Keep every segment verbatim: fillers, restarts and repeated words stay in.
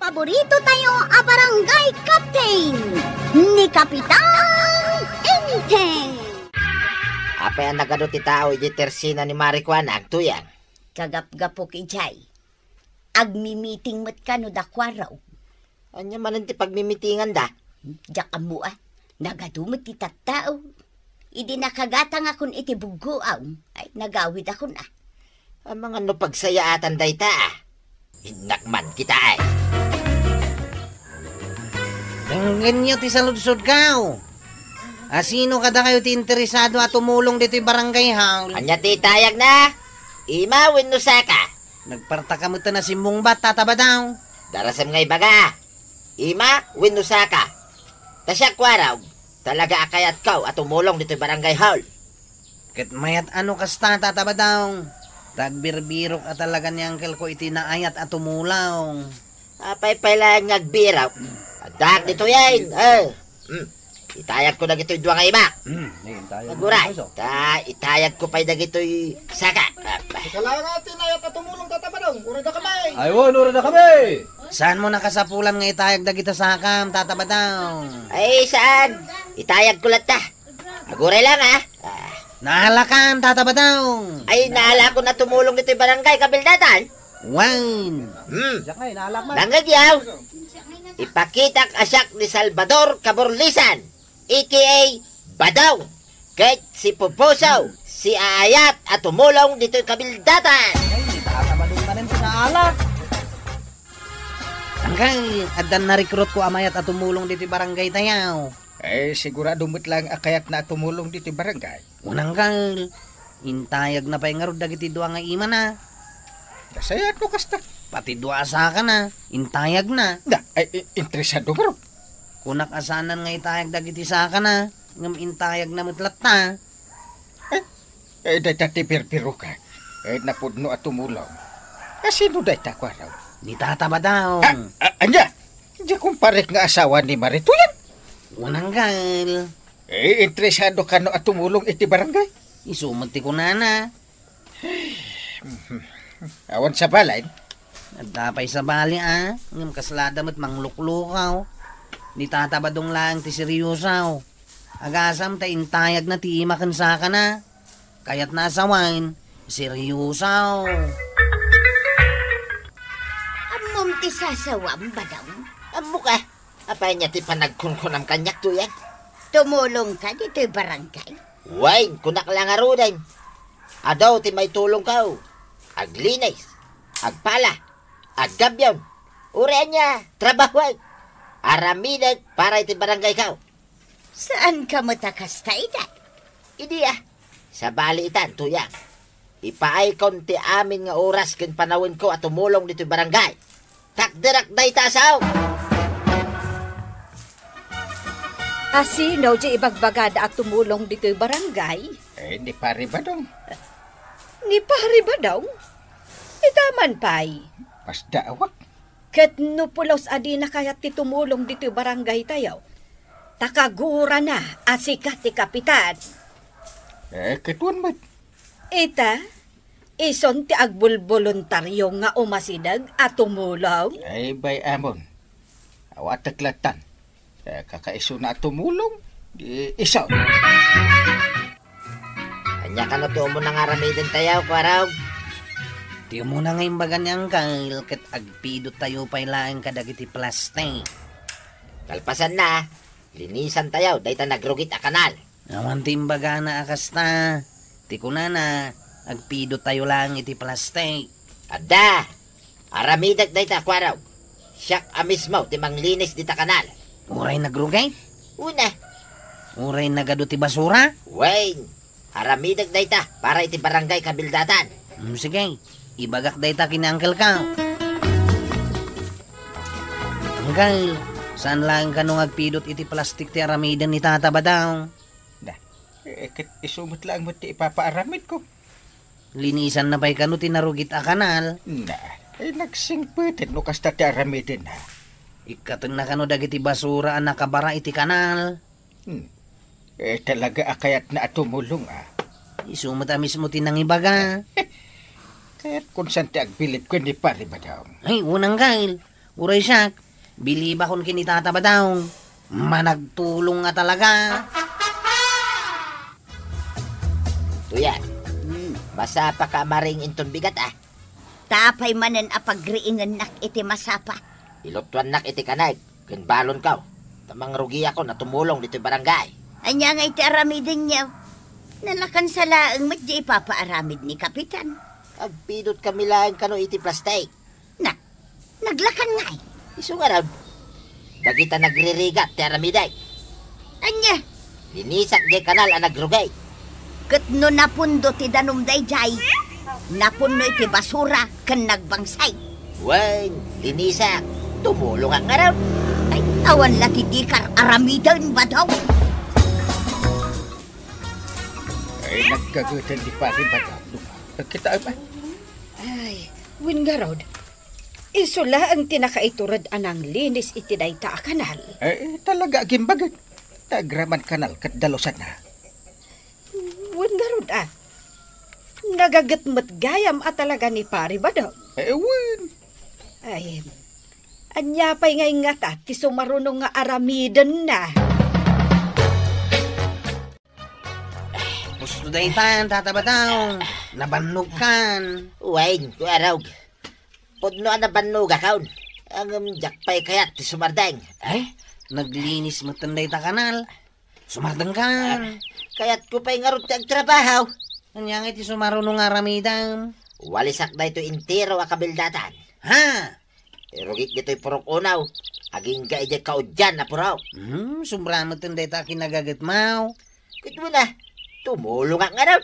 Paborito tayo a barangay captain, ni Kapitan Enteng. Apay a nagadu ti tao idi tersina ni Mari Kuana agtuyang? Kagapgapok idiay. Agmimiting met kano da Kuarog. Ania manen ti pagmimitinganda? Diak ammo a. Nagadu met ti tattao. Idi nakagatangakon iti buggoam, ay, nagawidakon a. Amangan no pagsayaatan dayta a. Innak man kita ay. Denggenyo ti saludsodko. Asino kadakayo ti interesado a tumulong ditoy barangay hall? Ania ti itayagna? Ima wenno saka? Nagpartaka met a nasimmungbat, Tata Badong. Darasem nga ibaga. Ima wenno saka? Ta siak, Kuarog, talaga a kayatko a tumulong ditoy barangay hall. Ket mayat a no kasta, Tata Badong. Ta agbirbirok a talaga ni uncle ko iti naayat a tumulong. Apay pay laeng nga agbirok? Addaak ditoyen. Eh. Hmm. Itayagko dagitoy dua nga ima. Hmm, eh, itayag mo Aguray, dagitoy, so. Ta itayagko pay dagitoy saka. Apay. Ikaw lang nga tinayag a tumulong, Tata Badong. Uray da kami. Ay, wen, uray da kami. Saanmo nakasapulan nga itayag dagita sakam, Tata Badong? Ay, saan? Itayagko latta. Aguray lang, ha? Ah. Naalakan, Tata Badong. Ay, naalakon a tumulong ditoy barangay, kabildatan. Wen. Hmm. Diak nga, inaalak man. Nangngegyaw. Ipakitak a siak ni Salvador Caborlisan, A K A Badong, ket si Pupuso, si aayat a tumulong ditoy kabildatan. Ay, ni Tata Badong manen ti naalak. Angkay, addan na-recruit ko a mayat a tumulong ditoy barangay tayo. Eh, sigurado met lang a kayatna a tumulong ditoy barangay. Wen, angkay, intayagna pay ngarud dagiti dua nga imana. Kasayat no kasta. Pati dua a sakana, intayagna. Da, ay, i-, interesado ngarud. Kunak a saanan nga itayag dagiti sakana, ngem intayagna met latta. Eh, eh, dayta ti birbirokan. Eh, napudno a tumulong. Asino dayta, Kuarog? Ni Tata Badong. Ah, ah, ania? Diak umparek nga asawa ni Marito yan. Wen, angkay. Eh, interesado kano a tumulong iti barangay? Isu met ti kunana. Awan sabali. Adda pay sabali a, ngem kasla da met mangluklukaw. Ni Tata Badong laeng ti seryoso. Agasam ta intayagna ti ima ken sakana. Kayatna a sawen, seryoso. Ammom ti sasawam, Badong? Ammok a. Apay ania ti panagkunkunam kaniak, Tuyang? Tumulongka ditoy barangay? Wen, kunak la ngaruden. Adu ti maitulongko. Aglinis, agpala, aggabbion. Uray ania, trabahuek. Aramidek para iti barangayko. Saanka met a kasta ita? Idi a, sabali itan, Tuyang. Ipaaykon ti amin nga oras ken panawenko a tumulong ditoy barangay. Takderak dayta a sao. Asino ti ibagbagada a tumulong ditoy barangay? Eh, ni Pari Badong. Ni Pari Badong? Ita man pay. Masdaawak. Ket no pulos a dina kayat ti tumulong ditoy barangay tayo, ta kagurana a sika ti kapitan. Eh, ket wen met. Ita, ison ti agbulboluntario nga umasideg a tumulong? Ay, bay-amon. Awatek lattan. Eh, kakaisuna a tumulong, di iso. Ania kano ti umuna nga aramiden tayo, Kuarog? Ti umuna nga imbaga ni Angkel, ket agpidot tayo pay laeng kadagiti plastik. Kalpasanna, linisan tayo, dayta nagrugit a kanal. Awan ti imbagana a kasta. Ti kunana, agpidot tayo laeng iti plastik. Adda! Aramidek dayta, Kuarog. Siak a mismo ti manglinis dita kanal. Uray nagrugit? Una. Uray nagadu ti basura? Wen. Aramidek dayta para iti barangay kabildatan. Hmm, sige. Ibagak dayta ken ni Angkel ka. Angkel, saan laeng kano nga agpidot iti plastik ti aramiden ni Tata Badong? Da, eh, ket isu met laeng met ti ipapaaramidko. Linisanna pay kano ti narugit a kanal? Na, eh, nagsingpeten no kasta ti aramiden, ha? Ikkatenna kano dagiti basura a nakabara iti kanal? Hmm. Eh, talaga a kayatna a tumulong, ah. Isu met a mismo ti nangibaga. Kayat kun saan ti agbilib ken ni Pari Badong. Ay, unang gail. Uray siak, bilibakon ken ni Tata Badong. Managtulong nga talaga. Tuyan, masapaka a maring inton bigat, a. Ta apay manen a pagriingennak iti masapa? Ilutuannak iti kanay ken balonko, ta mangrugiakon a tumulong ditoy barangay. Ania ngay ti aramidenyo? Nalakansa laeng met diay ipapaaramid ni Kapitan. Agpidotkami laeng kano iti plastik. Na, naglakan ngay? Isu ngarud, dagita nagririgat ti aramidek. Ania? Linisak diay kanal a nagrugit. Ket no napundo ti danum daydiay, napunno iti basura ken nagbangsay. Wen, linisak, tumulongak ngarud. Ay, awan la ti dika aramiden, Badong. Ay, nagkageten ti pari, Badong. Nagkita, ay, Ay, wen ngarud, isu laeng ti nakaitured a nanglinis iti dayta a kanal. Eh, talaga agimbagek. Ta agraman kanal ket dalusanna. Wen ngarud, a. Nagaget met gayam a talaga ni Pari Badong. Eh, wen. Ay, ania pay ngay ngata ti sumaruno nga aramidenna? Husto daytan, Tata Badong. Nabannogkan. Wen, Kuya Rog. Pudno a nabannogakon. Ngem diak pay kayat ti sumardeng. Eh? Naglinis metten dayta kanal. Sumardengkan. Kayatko pay ngarud ti agtrabaho. Ania ngay ti sumaruno nga aramidem? Walisak daytoy entero a kabildatan. Ha? Irugik ditoy purok unaw. Agingga idiay kaudian a purok. Hmm, sobra metten dayta kinagagetmo. Ket wen a, tumulongak ngarud.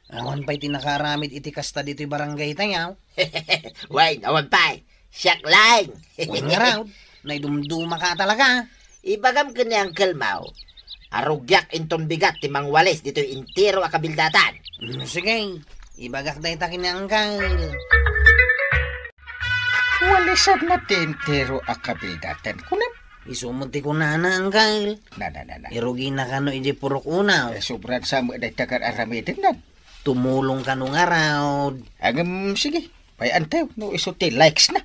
Awan pay ti nakaaramid iti kasta ditoy barangay tayo. Wen, awan pay. Siak laeng. Wen ngarud, naidumdumaka talaga. Ibagam ken ni Uncle Mau, a rugiak inton bigat ti mangwalis ditoy entero a kabildatan. Hmm, sige, ibagak dayta ken ni Uncle. Walisanna ti entero a kabildatan, kunam? Isu met ti kunana, Uncle. Na, na, na, na. Irugina kano idiay purok unaw. Eh, sobran sa met dayta nga ar-aramidenna. Tumulong kano ngarud. Ngem, sige. Pay-antayo, no isu ti likes na.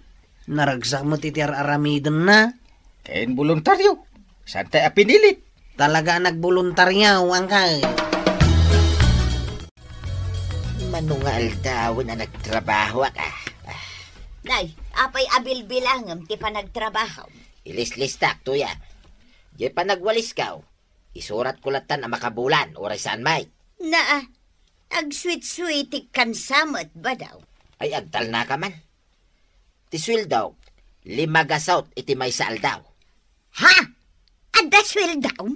Naragsak met iti ar-aramidenna. Ken boluntaryo. Saantay a pinilit. Talaga a nagboluntaryo, Uncle. Mano nga aldawen a nagtrabahoak, a. Nay, apay a bilbilangem ti panagtrabahom? Ilislistak, Tuyang. Diay panagwalisko, isuratko lattan a makabulan, uray saan met. Naa, agsuitsui ti kansamet, Badong. Ay, agtalnaka man. Ti sueldok, lima gasut iti maysa aldaw. Ha? Adda sueldom?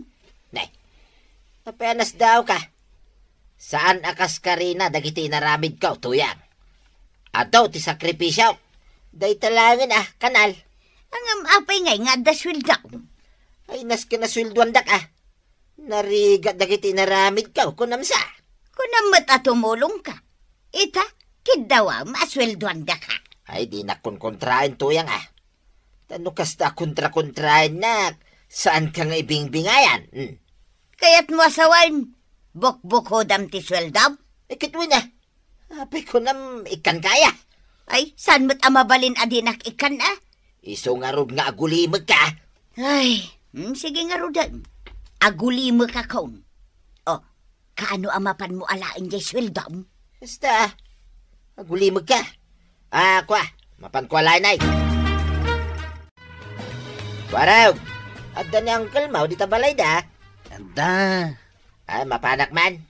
Ne. Apay a nasdaawka? Saan a kas karina dagiti inaramidko, Tuyang. Adu ti sakripisiok. Dayta laengen a kanal. Ngem apay ngay nga adda sueldom? Ay, nasken a sueldoandak a. Narigat dagiti inaramidko, kunam sa. Kunam met a tumulongka. Ita, kiddawam a sueldoandaka. Ay, dinak konkontraen, Tuyang a. Ta no kasta a kontrakontraennak, saanka nga ibingbingayan. Hmm. Kayatmo a sawen, bukbukodam ti sueldom? Eh, ket wen a. Apay kunam, ikkanka aya? Ay, saan met a mabalin a dinak ikkan a? Isu ngarud nga agulimekka. Ay, hmm, sige ngaruden. Agulimekakon. O, kaano a mapanmo alaen diay sueldom? Basta, agulimekka. A, kua, mapanko alaen ay. Kua Rog, adda ni Uncle Mau dita balayda? Adda. Ay, mapanak man.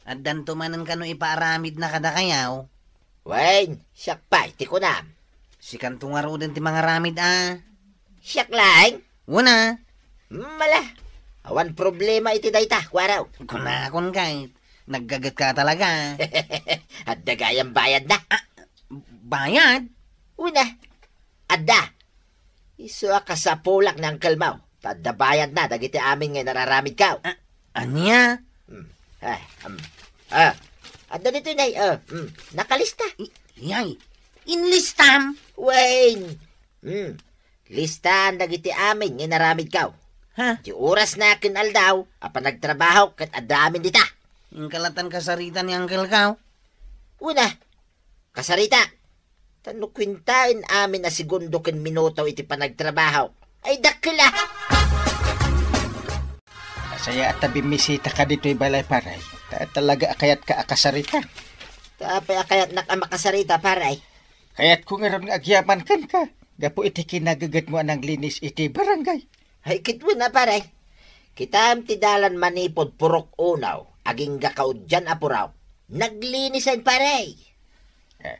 Addanto manen kano ipaaramidna kadakayo? Wen, siak pay ti kunam. Sikanto ngaruden ti mangaramid a. Siak laeng? Wen a. Mala, awan problema iti dayta, Kua Rog. Kunakon kay, naggagetka talaga. Adda gayam bayadna? A, bayad? Wen a. Adda. Isu a kasapulak ni Uncle Mau, ta adda bayadna dagiti amin nga inararamidko. A, ania? Hmm. A, hmm. A, adda ditoy, Nay. A, hmm. Nakalista. I-, yay, inlistam? Wen. Hmm. Listaan dagiti amin nga inaramidko. Ha? Ti orasna ken aldaw a panagtrabahok ket adda amin dita. Inka lattan kasarita ni Uncle Mau? Wen a. Kasarita. Ta no kuentaen amin a segundo ken minuto iti panagtrabaho, ay dakkel a. Sayaat ta bimmisitaka ditoy balay, pare. Ta talaga a kayatka a kasarita. Ta apay a kayatnak a makasarita, pare? Kayatko ngarud nga agyaman kenka gapu iti kinageggetmo a nanglinis iti barangay. Ay, ket wen a, pare. Kitam ti dalan manipud Purok Unaw, agingga kaudian a puraw. Naglinis ay, pare. Eh.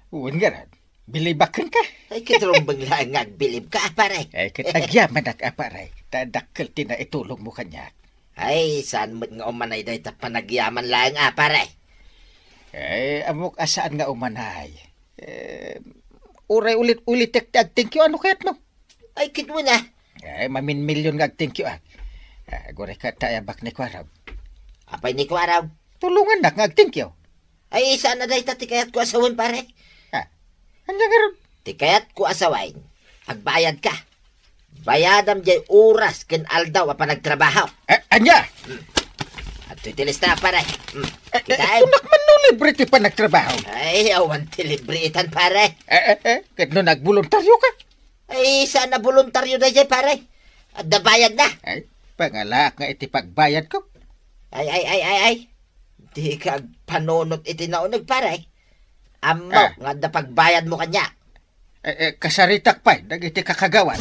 Wen ngarud, bilibak kenka. Ay, ket rumbeng laeng nga agbilibka, a, pare. Ay, ket agyamanak, a, pare. Ta dakkel ti naitulongmo kaniak. Ay, saan met nga umanay dayta panagyaman laeng, a, pare. Eh, ammok a saan nga umanay. Eh, uray ulit-ulitek ti agthank you, ano kayatmo? Ay, ket wen a. Ay, maminmilyon nga agthank you, a. Ah, agurayka ta ayabak ni Kuarog. Apay ni Kuarog? Tulongannak nga agthank you. Ay, saan a dayta ti kayatko a sawen, pare? Ah, ania ngarud? Ti kayatko a sawen, agbayadka. Bayadam jay oras ken aldaw a panagtrabaho. Eh, ania? Hmm. Adtoy ti lista, pare. Hmm. Eh, eh, kitaem. Kunak man no libre ti panagtrabaho. Ay, awan ti libre itan, pare. Eh, eh, eh, ket no nagboluntaryo ka? Ay, saan a boluntaryo dayjay, pare. Adda bayadna. Ay, pangalaak nga iti pagbayadko. Ay, ay, ay, ay, ay. Dika agpanunot iti nauneg, pare. Ammok Ah. nga adda pagbayadmo kaniak. Eh, eh, kasaritak pay dagiti kakagawan.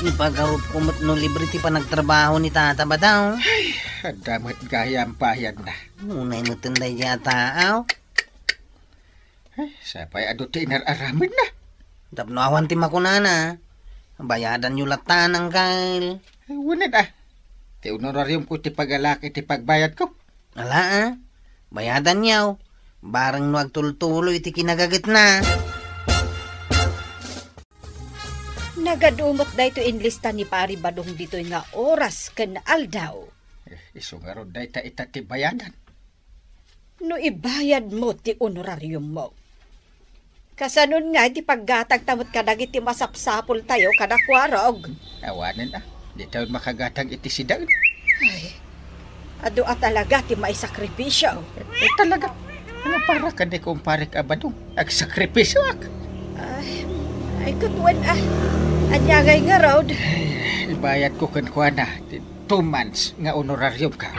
Ipagawidko met no libre ti panagtrabaho ni Tata Badong. Ay, adda met gayam bayadna. Unay met daydiay a tao. Eh, sapay adu ti inar-aramidna. Tapno awan ti makunana, bayadanyo latta, Uncle. Eh, wen a. Ti honorariumko ti pagalaak iti pagbayadko. Ala, a. Bayadanyo. Bareng no agtultuloy ti kinageggetna. Nagadu met daytoy inlista ni Pari Badong ditoy nga oras ken aldaw. Eh, isu ngarud dayta ita ti bayadan. No ibayadmo ti honorariummo, kasanon nga iti paggatangta met kadagiti masapsapultayo kada Kuarog? Awanen a, ditayon makagatang iti sidaen. Ay, adu a talaga ti maisakripisio. Eh, talaga. Ano para kadi kumparek a Badong? Agsakripisioak. Ay, ay, ket wen a. Ania ngay ngarud? Ay, ibayadko kenkuana ti two months nga honorariumko.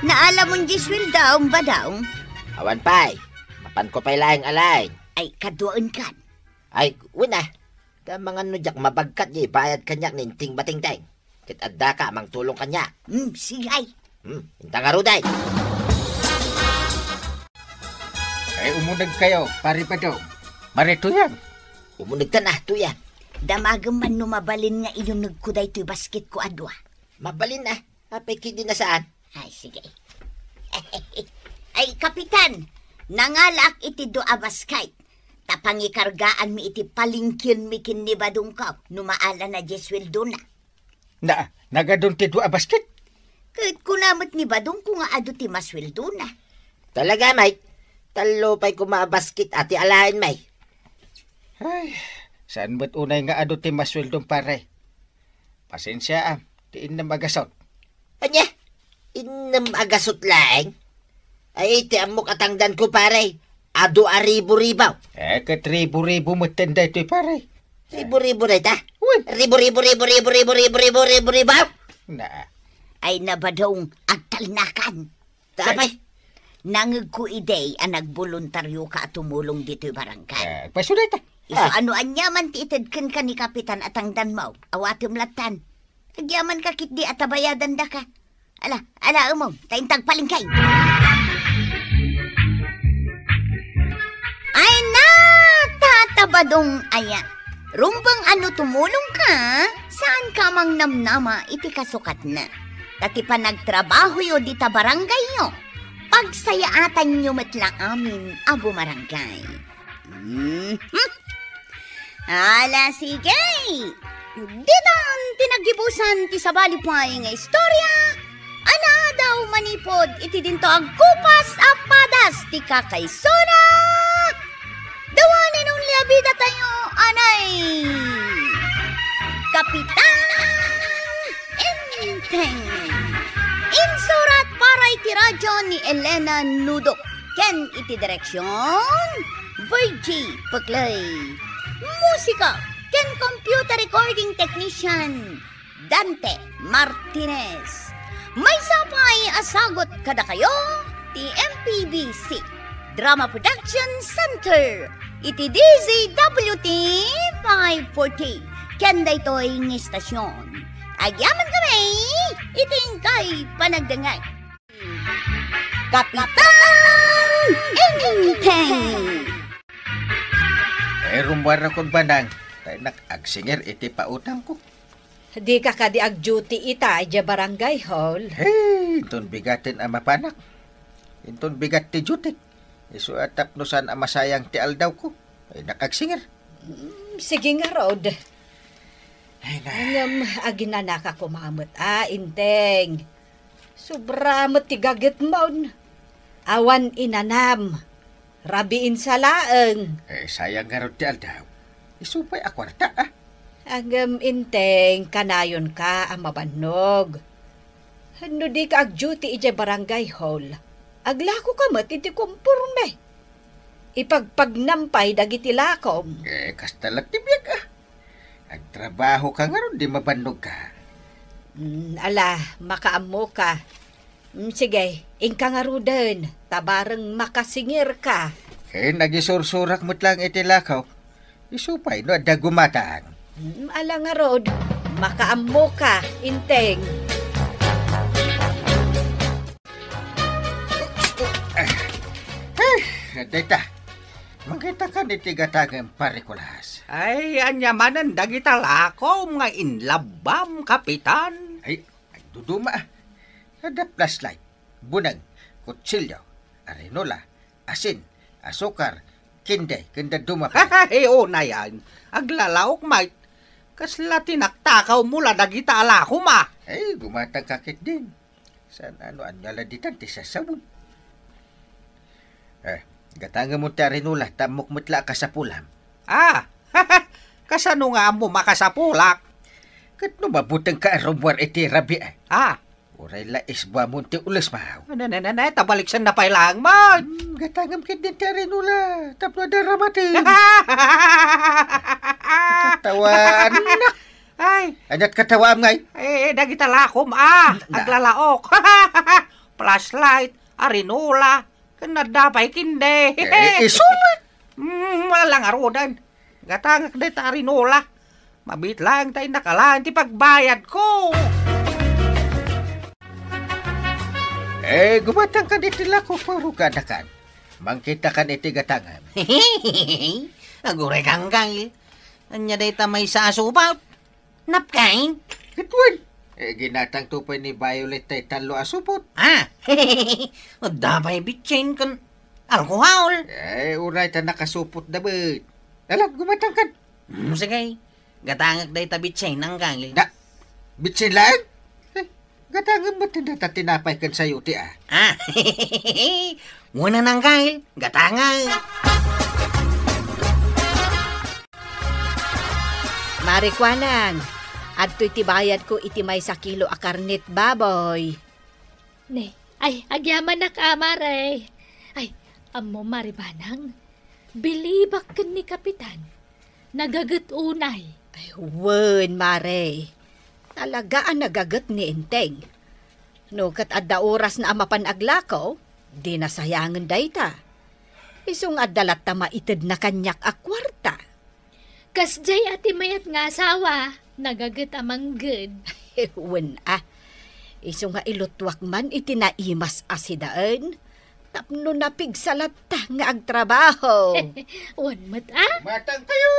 Naalamon diay sueldom, Badong? Awan pay. Mapanko pay laeng a laeng. Ay, kaduaenkan. Ay, wen a. Gamangan no diak mabagkat diay ibayad kaniak ni Inting Batingteng. Ket addaka a mangtulong kaniak. Hmm, sige ay. Hmm, inta ngarud ay. Ay, umunegkayo, Pari Badong. Mari Tuyang. Umunegtan a, Tuyang. Damagem man no mabalin nga iyunegko daytoy basketko a dua. Mabalin a. Apay ketdi a saan? Ay, sige. Ay, Kapitan, nangalaak iti dua a basket. Ta pangikargaanmi iti palengkenmi ken ni Badongko no maalana diay sueldona. Na, nagadun ti dua a basket? Ket kuna met ni Badongko nga adu ti masueldona. Talaga, Mike? Tallo pay koma a basket a ti alaenmi. Ay, saan met unay nga adu ti masueldom, pare? Pasensiaam, ti innem a gasut. Ania? Innem a gasut laeng? Ay, ti ammok a tangdanko, pare. Adu a ribu-ribu. Eh, ket ribu-ribu metten daytoy, pare. Ribu-ribu dayta? Wen. Ribu-ribu, ribu-ribu, ribu-ribu, ribu-ribu, ribu-ribu. Na. Ay, na Badong, agtalnakan. Ta apay? Nangegko idi a nagboluntarioka a tumulong ditoy barangay. Eh, agpayso dayta. Isu Ah. ano aniaman ti ited kenka ni Kapitan a tangdanmo, awatem lattan. Agyamanka ketdi a ta bayadandaka. Ala, ala, umong, ta inta agpalengke. Ay na, Tata Badong aya. Rumbeng a no tumulongka, saanka a mangnamnama iti kasukatna. Ta ti panagtrabahoyo dita barangayyo, pagsayaatanyo met la amin a bumarangay. Mhm. Ala, sige. Ditan ti naggibusan ti sabali pay nga istorya a naadaw manipud iti dinto agkupas a padas ti kakaisuna. The one and only a bidatayo, anay, Kapitan Enteng. Insurat para iti Radyo ni Elena Nudok ken iti direksion, Virgie Peclay. Musika ken computer recording technician, Dante Martinez. Maysa pay a sagut kadakayo ti M P B C Drama Production Center iti D Z W T five forty ken daytoy nga istasyon. Agyaman kami iti inkay panagdengngeg. Kapitan Enteng! Eh, rummuar ako, Banang. Tay nak agsingir iti pautangko. Dika kadi ag-duty ita idiay barangay hall? Hey, inton bigaten a mapanak. Inton bigat ti duty. Isu a tapno saan a masayang ti aldawko. Ay, nak agsingir. Mm, sige ngarud. Ay, na. Ngem aginanaka koma met, a, Enteng. Sobra met ti gagetmon. Awan inanam. Rabiin sa laeng. Eh, sayang ngarud ti aldaw. Isu pay a kuarta, a. Ngem, Enteng, kanayonka a mabannog. No dika ag-duty idiay barangay hall, aglakoka met iti komporme. Ipagpagnam pay dagiti lakom. Eh, kasta laeng ti biag, a. Agtrabahoka ngarud, di mabannogka. Mm, ala, makaammoka. Mm, sige, inka ngaruden, ta bareng makasingirka. Eh, nagisursurak met laeng iti lakok. Isu pay no adda gumatang. Mm, ala ngarud, makaammoka, Enteng. Eh, dayta. Mangkitakan iti gatangem, Pare Kulas. Ay, ania manen dagita lakom nga inlabbam, Kapitan? Ay, agduduma, a. Adda flashlight, buneng, kutsilio, arinola, asin, asukar, kinday, ken dadduma pay. Ay, unayan. Aglalaok met. Kasla ti naktakawmo la dagita a lakom, a. Ay, gumatangka ketdin. Saan a no ania la ditan ti sasawem. Eh, gatangemon ti arinola, ta ammok met la a kasapulam. A, kasano nga ammom a kasapulak? Ket no mabutengka a rummuar iti rabii, a. Uray la isbuamon ti ulesmo. Ne, ne, ne, ne, ta baliksenna pay laeng met. Hmm, gatangem ketdin ti arinola, tapno adda ramaten. Katawaan. Ay. Aniat katawaam ngay? Eh, dagita lakom, a. Na. Aglalaok. Flashlight, arinola, ken adda pay kinday. Eh, isu met. Mm, ala ngaruden. Gatangek dayta arinola. Mabiit laeng ta innak alaen ti pagbayadko. Eh, gumatangkan iti lakok, Pare Kulas. Mangkitakan iti gatangem. Aguray, Anggail. Ania dayta maysa a supot? Napkin? Ket wen. Eh, ginatangto pay ni Violet tay tallo a supot. A, adda pay bitsin ken alkohol. Eh, uray ta nakasupotda met. Ala, gumatangkan. Hmm, sige. Gatangek dayta bitsin, Anggail. Da, bitsin laeng? Eh, gatangem met dayta tinapay ken sayote, a. A, wen, Anggail, gatangek. Mare Kuanang, adtoy ti bayadko iti maysa kilo a karnet baboy. Ne, ay, agyamanak a, Mare. Ay, ammo, Mare Banang, bilibak ken ni Kapitan. Nagaget unay. Ay, wen, Mare. Talaga a nagaget ni Enteng. No ket adda orasna a mapan aglako, dina sayangen dayta. Isu nga adda latta maitedna kaniak a kuarta. Kasdiay a ti mayat nga asawa, nagaget a mangged. Wen a. Isu nga ilutuak man iti naimas a sidaen, tapno napigsa latta nga agtrabaho. Wen met a. Matang kayo!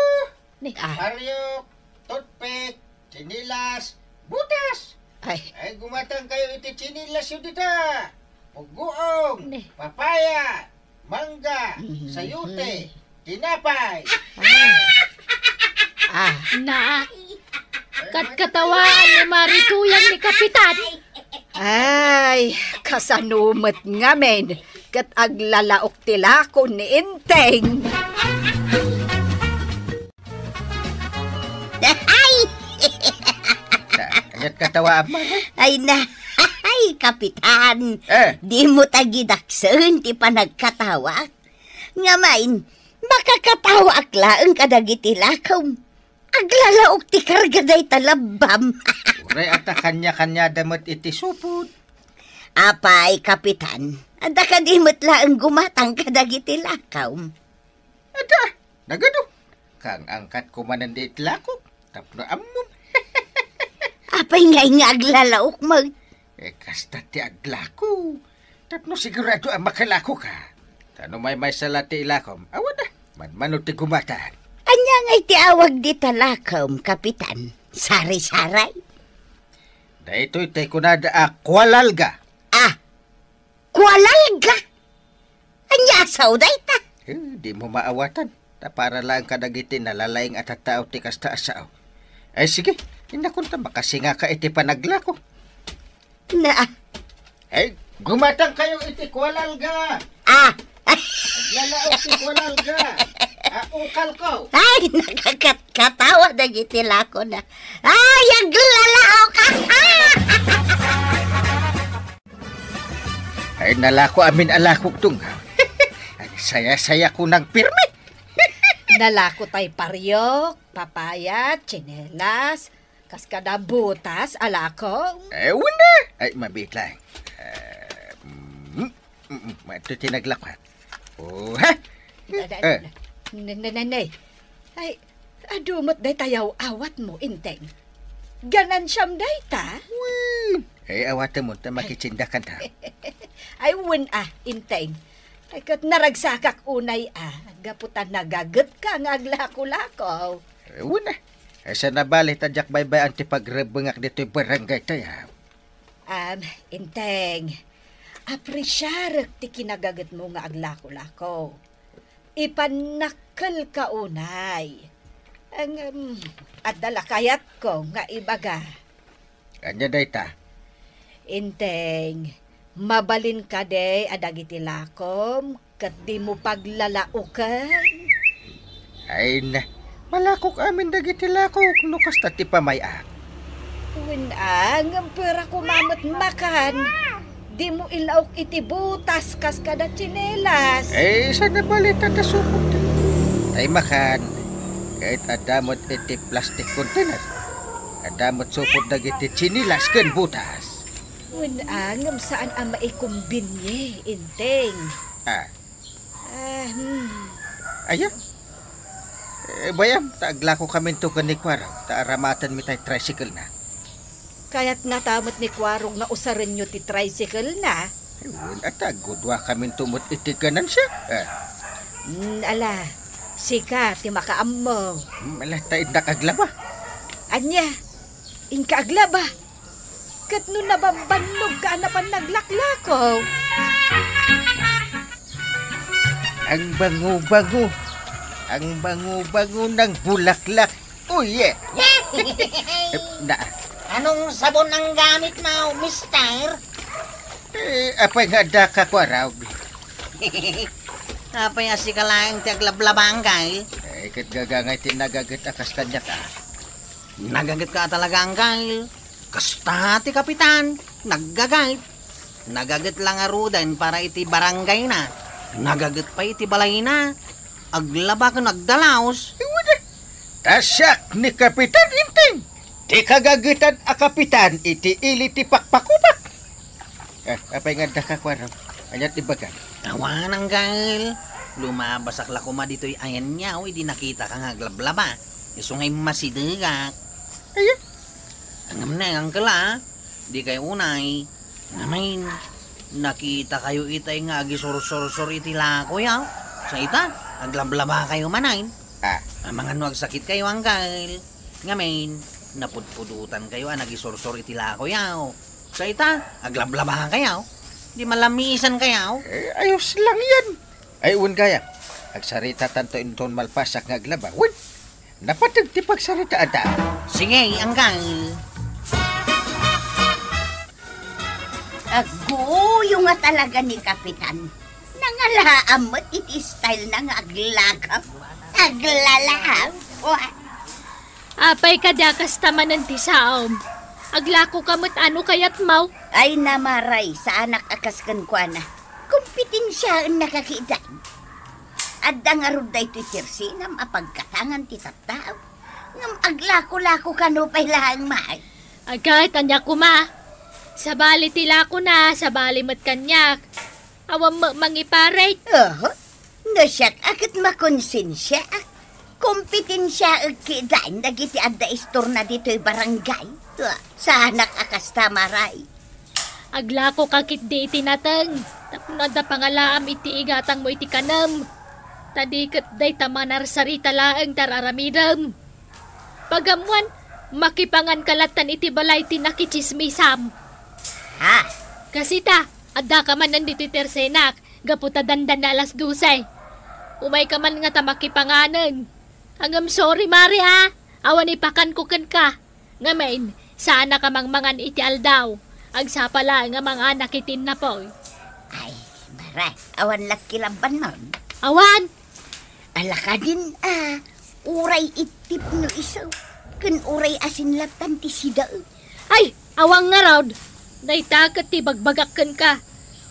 Ne. Ah. Pariok, toothpick, tsinelas, butas! Ay. Ay, gumatang kayo iti tsinelasyo dita. Pugoong, Ne. papaya, mangga, Mhm. sayote, tinapay. Ah. Ah. Na, katkatawaan ni Mare Tuyang ni Kapitan. Ay, kasano met ngamin ket aglalaok ti lako ni Enteng. Ay! Ket katawa, Mare. Ay na. Ay, Kapitan, Eh. dimo ta gidaksen ti panagkatawak. Ngem, makakatawaak laeng kadagiti lakom. Aglalaok ti karga dayta labbam. Uray, ata kanya-kanyada met iti supot. Apay, Kapitan, adda kadi met laeng gumatang kadagiti lakom? Adda, nagadu. Kang-angkatko manen di itlakok, tapno ammom. Apay ngay nga aglalaok met? Eh, kasta ti aglako. Tapno sigurado a makalakoka. Ta no maymaysa la ti ilakom, awan a, manmano ti gumatang. Ania ngay ti awag dita lakom, Kapitan? Sari-saray? Daytoy ti kunada a kualalga. Ah, kualalga? Ania a sao dayta? Eh, dimo maawatan. Ta para laeng kadagiti nalalaing a tattao ti kasta a sao. Ay, sige, innakonta makasingaka iti panaglako. Na. Ay, gumatangkayo iti kualalga. Ah. Aglalaok ti kualalga. Ah, ukalko. Ay, nakakatawa dagiti lakona. Ay, aglalaok. Ay, nalako amin a lakok, Dong. Agsaya-sayako nang pirmi. Nalako tay pariok, papaya, tsinelas, kas kada butas a lako. Eh, wen a. Ay, mabiit laeng. Eh, mm, mm, mm, ito ti naglako, ha? Oh, ha? Da-, da-, Eh. ne-, ne-, ne-, ne. Ay, adu met dayta yaw-awatmo, Inteng. Ganansiam dayta? Wen. Eh, awatemon ta makitsindakan ta. Ay, wen a, Inteng. Ay, ket naragsakak unay a, gapu ta nagagetka nga aglako-lako. Eh, wen a. Ay, saan a bale ta diak baybay-an ti pagrebbengak ditoy barangay tayo. Am, Inteng, apresiarek ti kinagagetmo nga aglako-lako. Ipannakkelka unay. Ngem, adda la kayatko nga ibaga. Ania dayta? Inteng, mabalin kadi a dagiti lakom ket dimo paglalaoken? Ay na, malakok amin dagiti lakok no kasta ti pamay-ak. Wen a, ngem pera koma met makan. Dimo ilaok iti butas kas kada tsinelas. Eh, saan a bale ta, ta supot. Tay makan, ket adda met iti plastic container. Adda met supot dagiti tsinelas ken butas. Wen a, ngem saan a maikombinye, Inteng. Ah. Ah, hmm. Aya? Eh, bayam, ta aglakokaminto ken ni Kuarog, ta aramatenmi tay tricycle na. Kayat ngata met ni Kuarog nga usarenyo ti tricycle na? Eh, wen, ata, agguduakaminto met iti ganansia. Eh. Hmm, ala, sika ti makaammo. Hmm, ala, ta innak aglaba. Ania? Inka aglaba? Ket no nababannogka a napan naglaklako? Ang bango-bango. Ang bango-bango ng bulaklak. Oh, yeah. Eh, na. Anong sabon ang gamit mo, mister? Eh, apay nga adda ka, Kuarog? Apay a sika laeng ti aglablaba, Angkal? Eh, ket gagangay ti nagaget a kas kaniak, ah. Nagaget ka talaga, Angkal. Kasta ti kapitan, naggaget. Nagaget la ngaruden para iti barangay na. Nagaget pay iti balay na. Aglaba ken agdalaos. Iwada. Ta siak ni Kapitan Inteng, ti kagagetan a kapitan iti ili ti pakpakupak. Eh, apay nga adda ka, Kuarog? Ania ti ibagam? Awan, Angkal. Lumabasak la koma ditoy ayanyaw idi nakitaka nga aglablaba. Isu nga immasidegak. Aya? Ngem ne, Angkal, a. Di kayo unay. Ngamin, nakitakayo itay nga agisursursur iti lakoyaw. Sa ita, aglablaba kayo manen. Ah. Amangan no agsakit kayo, Angkal. Ngamin, napudpudutan kayo a nagisursur iti lakoyaw. Sa ita, aglablaba kayo. Di malamisan kayo. Eh, ayos lang yan. Ay, wen gayam. Agsarita tanto inton malpasak nga aglaba. Wen, napateg ti pagsaritaanta. Sige, Angkal. Agguyo nga talaga ni Kapitan. Nangalaam met iti style na nga aglakap. Aglalaam. Apay kada kasta manen ti saom? Aglakoka met a no kayatmo. Ay, Maray, saanak a kas kenkuana. Kompetensiaennak a kidan. Adda ngarud daytoy tersenam a paggatangan ti tattao. Ngem aglako-lakoka no pay laeng, May. Agay, ania koma. Sabali ti lakona, sabali met kaniak. Awan met mangiparit. Oho. No siak a ket makonsensiaak. Kompetensiaek kidan dagiti adda istorna ditoy barangay. Ah, saanak a kasta, Maray. Aglakoka ketdi iti nateng, tapno adda pangalaam iti igatangmo iti kanem. Ta di ket dayta manarsarita laeng ti ar-aramidem. Pag-ammoan, makipanganka lattan iti balay ti nakitsismisam. Ha? Kas ita, addaka manen ditoy tersenak, gapu ta dandan nga alas dose. Umayka man ngata makipanganen. Ngem sorry, Mare, a. Awan ipakanko kenka. Ngamin, saannak a mangmangan iti aldaw. Agsapa laeng a manganak iti innapoy. Ay, Mare, awan la ti kilabbanmon? Awan. Ala kadin a, uray ittip no isu, ken uray asin lattan ti sida. Ay, awan ngarud. Dayta ket ti ibagbagak kenka.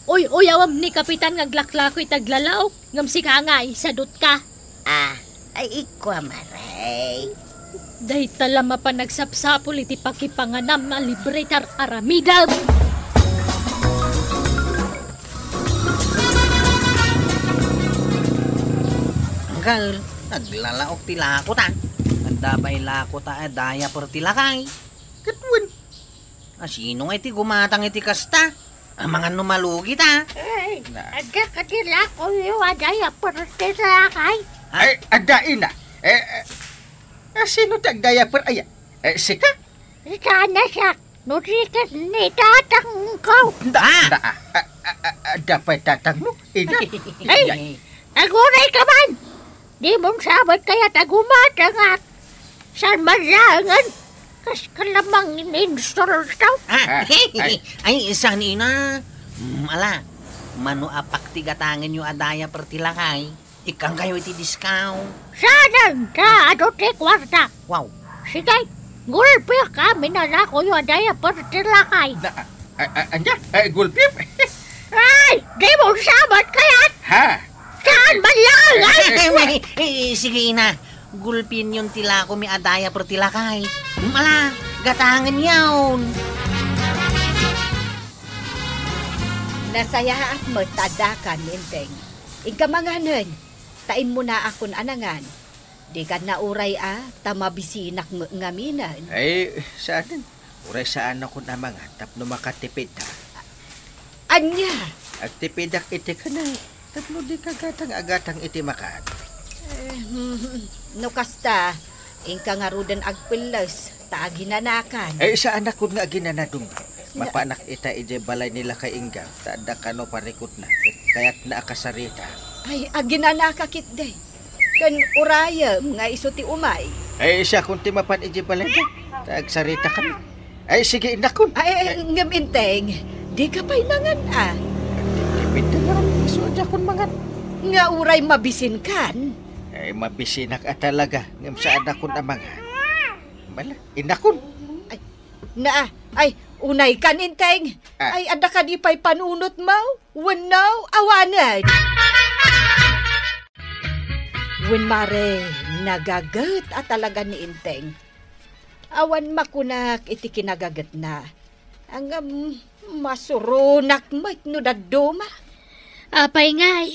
Uy-uyawem ni Kapitan nga aglaklako iti aglalaok, ngem sika ngay, sadutka. Ah, ay, ikua, Mare. Dayta la mapan agsapsapul iti pakipanganam a libre ti ar-aramidem. Anggal, aglalaok ti lakota. Adda pay lakota a diaper ti lakay. Ket wen, a sino nga iti gumatang iti kasta? Amangan no malugi ta. Ay, na. Adda kadi lakoyo a diaper ti lakay? Ha? Ay, adda ina. Eh, eh, a sino ti agdiaper aya? Eh, sika? Saan a siak? No di ket ni tatangko. Da, ah, da, ah, ah, ah, ah, da pay tatangmo, ina. Ay, aguray ka man! Di mo sabet kayat a gumatangak. Saan man laengen? Kas ka lamang ininsulto. Ah, ah, ay, ay. Ay, saan ina? Mm, ala, mano apak ti gatangenyo a diaper ti lakay? Ikkankayo iti diskaw. Saanen ta adu ti kuarta. Wow. Sige, gulpiak amin a lakoyo a diaper ti lakay. Na, a, a, ania? Ay, gulpiak? Ay, di mo sabet kayat? Ha? Saan man lang, ay? Eh, eh, eh, eh, sige, ina. Gulpienyon ti lakomi a diaper ti lakay. Mala, gatangenyon. Nasayaat met ta addakan, Enteng. Inka manganen, ta immunaakon a nangan. Dikan nauray a, ta mabisinak met ngaminen. Ay, saanen. Uray saanakon a mangan tapno makatipidta. Ania? Agtipidak iti kanay tapno dika gatang a gatang iti makan. Eh, hmm, no kasta, inka ngaruden agpelles, ta aginanakan. Ay, saanakon nga aginana, Dong. Mapanak ita idiay balay ni Lakay Enggang, ta adda kano parikutna, ket kayatna a kasarita. Ay, aginanaka ketdi. Ken urayem nga isu ti umay. Ay, siakon ti mapan idiay balay, ta agsarita kami. Ay, sige, inakon. Ay, ay, ngem Enteng, dika pay nangan a. Tipid ti ngaran, isu a diakon mangan. Nga uray mabisinkan? Ay, mabisinak a talaga, ngem saanakon a mangan. Bala, inakon. Ay, na, ay, unaykan, Enteng. Ah. Ay, adda kadi pay panunotmo? Wenno awanen? Wen Mare, nagaget a talaga ni Enteng. Awan makunak iti kinagagetna. Ngem masuronak met no dadduma. Apay ngay?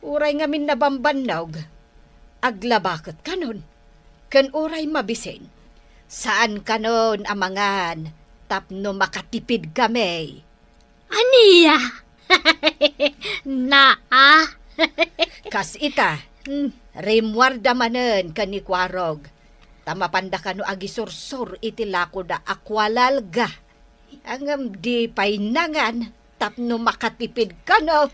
Uray ngamin nabambannog, aglabaket kanon, ken uray mabisin, saan kanon a mangan tapno makatipid kami. Ania? Naa? Kas ita, mm, rimmuarda manen ken ni Kuarog, ta mapanda kano agisursor iti lakoda a kualalga. Ngem di pay nangan tapno makatipid kano.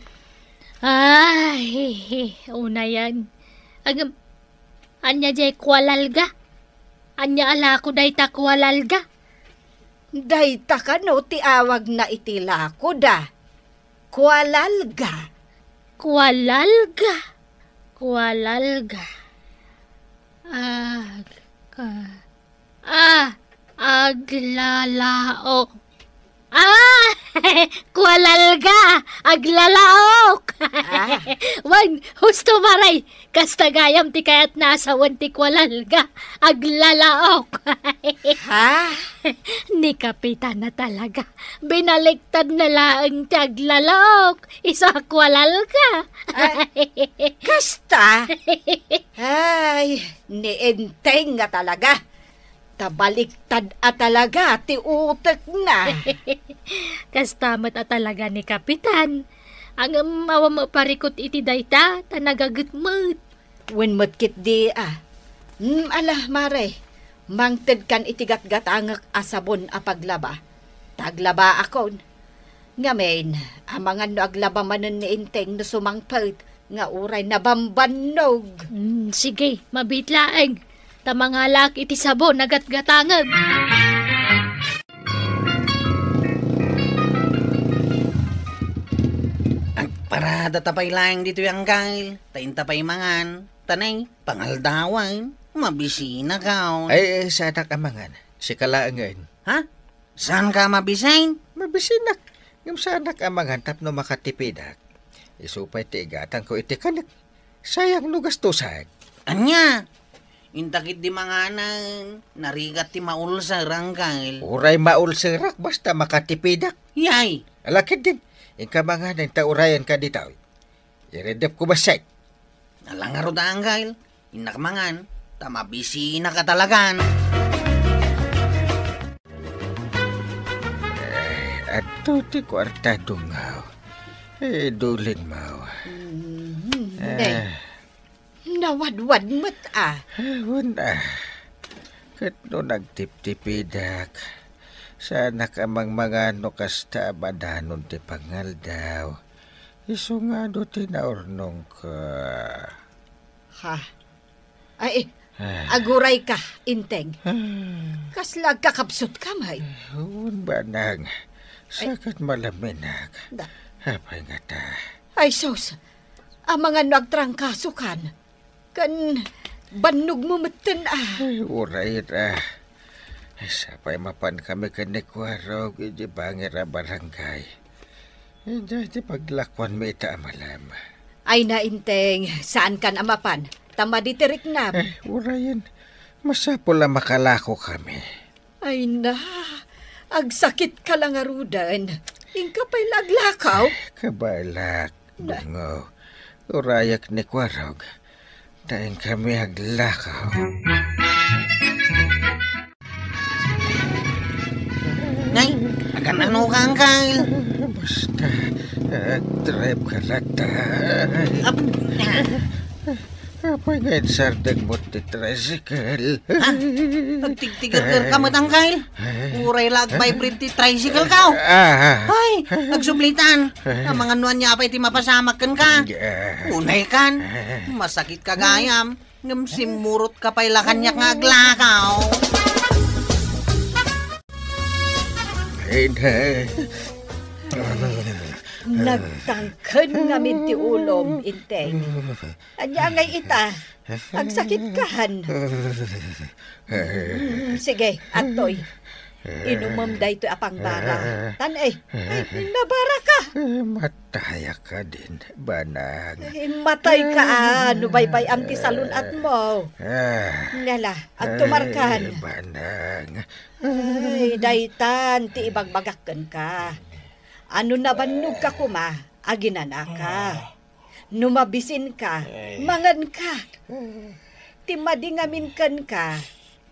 Ay, unayen. Ngem, ania jay kualalga? Ania a lako dayta kualalga? Dayta kano ti awagna iti lakoda. Kualalga. Kualalga. Kualalga. Ah, ka-, ah, Aglalaok. Ah! Kualalga! Aglalaok! Ah. Wen, husto, Mare. Kasta gayam ti kayatna a sawen ti kualalga. Aglalaok. Ha? Ni Kapitan a talaga. Binaliktadna laeng ti aglalaok. Isu a kualalga. Ah, kasta? Ay, ni Enteng a talaga. Ta baliktad a talaga ti utekna. Kasta met a talaga ni Kapitan. Ngem awan met parikut iti dayta, ta nagaget met. Wen met ketdi a. Hmm, ala, Mare, mangtedkan iti gatgatangek a sabon a paglaba. Ta aglabaakon. Ngamin, amangan no aglaba manen ni Enteng no sumangpet nga uray nabambannog. Mm, sige, mabiit laeng. Ta mangalaak iti sabon a gatgatangek. Agparadata pay laeng ditoy, Anggail, ta inta pay mangan. Ta nay, pangaldawan, mabisinakon. Ay, ay, saanak a mangan. Sika laengen. Ha? Saanka a mabisin? Mabisinak. Ngem saanak a mangan tapno makatipidak. Isu pay ti igatangko iti kanek. Sayang no gastusak. Ania? Inta ketdi manganen, narigat ti maulser, Anggail. Uray maulserak, basta makatipidak. Yay! Ala ketdin, inka manganen ta urayenka ditoy. Iridepko bassit. Ala ngarud, Anggail. Innak mangan, ta mabisinak a talagan. Eh, adto ti kuarta, Dungaw. Eh, dulinmo. Mhm. Eh. Nay, nawadwad met a. Eh, wen a. Ket no nagtiptipidak, saanak a mangmangan no kasta a badanon ti pangaldaw. Isu nga adu ti naurnongko. Ha? Ay, eh, Ah. Agurayka, Enteng. Ah. Kasla agkakabsotka met? Wen, banang. Ay. Saket malaminak. Da. Apay ngata? Ay, sus. Amangan no agtrangkasokan. Ken bannogmo metten a. Ay, uray a. Ay, sapay mapankami ken ni Kuarog idiay bangir a barangay. Idiay ti paglakuanmi ita a malem. Ay, Enteng, saankan a mapan, ta madi ti riknam. Eh, urayen, masapul a makalakokami. Ay na, agsakitka la ngaruden. Inka pay la aglakaw? Kabaelak, Bungo. Urayek ni Kuarog. Ta inkami aglakaw. Nay, agan-ano ka, Angkal? Basta, agdrive ka latta. Ap-, ah. Apay nga insardeng mo ti tricycle? Ha? Agtigtigerger ka met, Angkal? Uray la agvibrate ti tricycle ka, oh. Ah. Ay, agsublitan. Amangan no ania pay ti mapasamak kenka. Ah. Unay kan. Masakit ka gayam. Ngem simmurot ka pay la kaniak nga aglakaw. Ay, nay. Nagtangken ngamin ti ulom, Enteng. Ania ngay ita? Agsakitkan. Mm, sige, adtoy. Inumem daytoy a pangbara. Tan, eh, ay, nabara ka. Matayak kadin, banang. Eh, matay ka, ah, no baybay-am ti salun-atmo. Ah. Ngala, agtumarkan. Eh, banang. Ay, daytan ti ibagbagak kenka. Ano nabannog ka koma, aginana ka. No mabisin ka, ay, mangan ka. Ti madi ngamin kenka,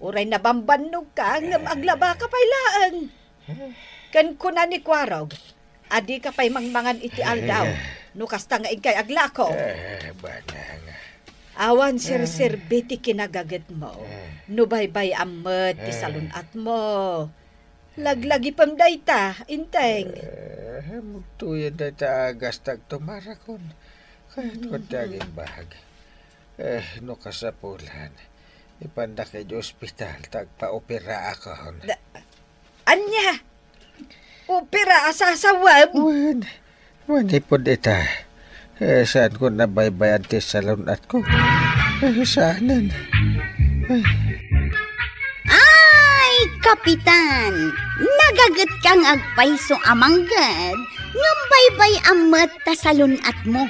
uray nabambannog ka, ngem aglaba ka pay laeng. Ken kuna ni Kuarog, a dika pay mangmangan iti aldaw, no kasta nga inkay aglako. Eh, banang. Awan serserbi ti kinagagetmo, no baybay-am met ti salun-atmo. Laglagipem dayta, Enteng. Eh, mugtuyen dayta a agas ta agtumarakon. Kayatko ti agimbag. Eh, no kasapulan, ipandak idiay ospital ta agpaoperaakon. Da-, ania? Opera a sasawem? Wen, manipud ita, eh, saanko nabaybay-an ti salun-atko. Eh, saanen. Eh. Ay, Kapitan, nagagetka nga agpayso a mangged, ngem baybay-am met ta salun-atmo.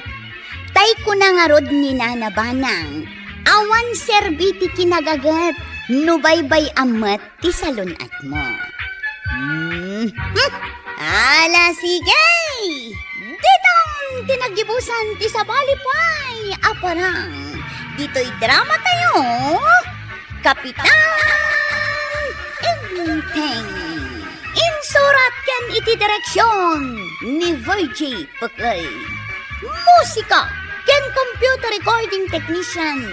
Tay kuna ngarud ni Nana Banang, awan serbi ti kinagaget no baybay-am met ti salun-atmo. Hmm. Hmm. Ala, sige! Diton ti naggibusan ti sabali pay a parang. Ditoy drama tayo, Kapitan Enteng. Insurat ken iti direksyon ni Virgie Pekey. Musika ken computer recording technician,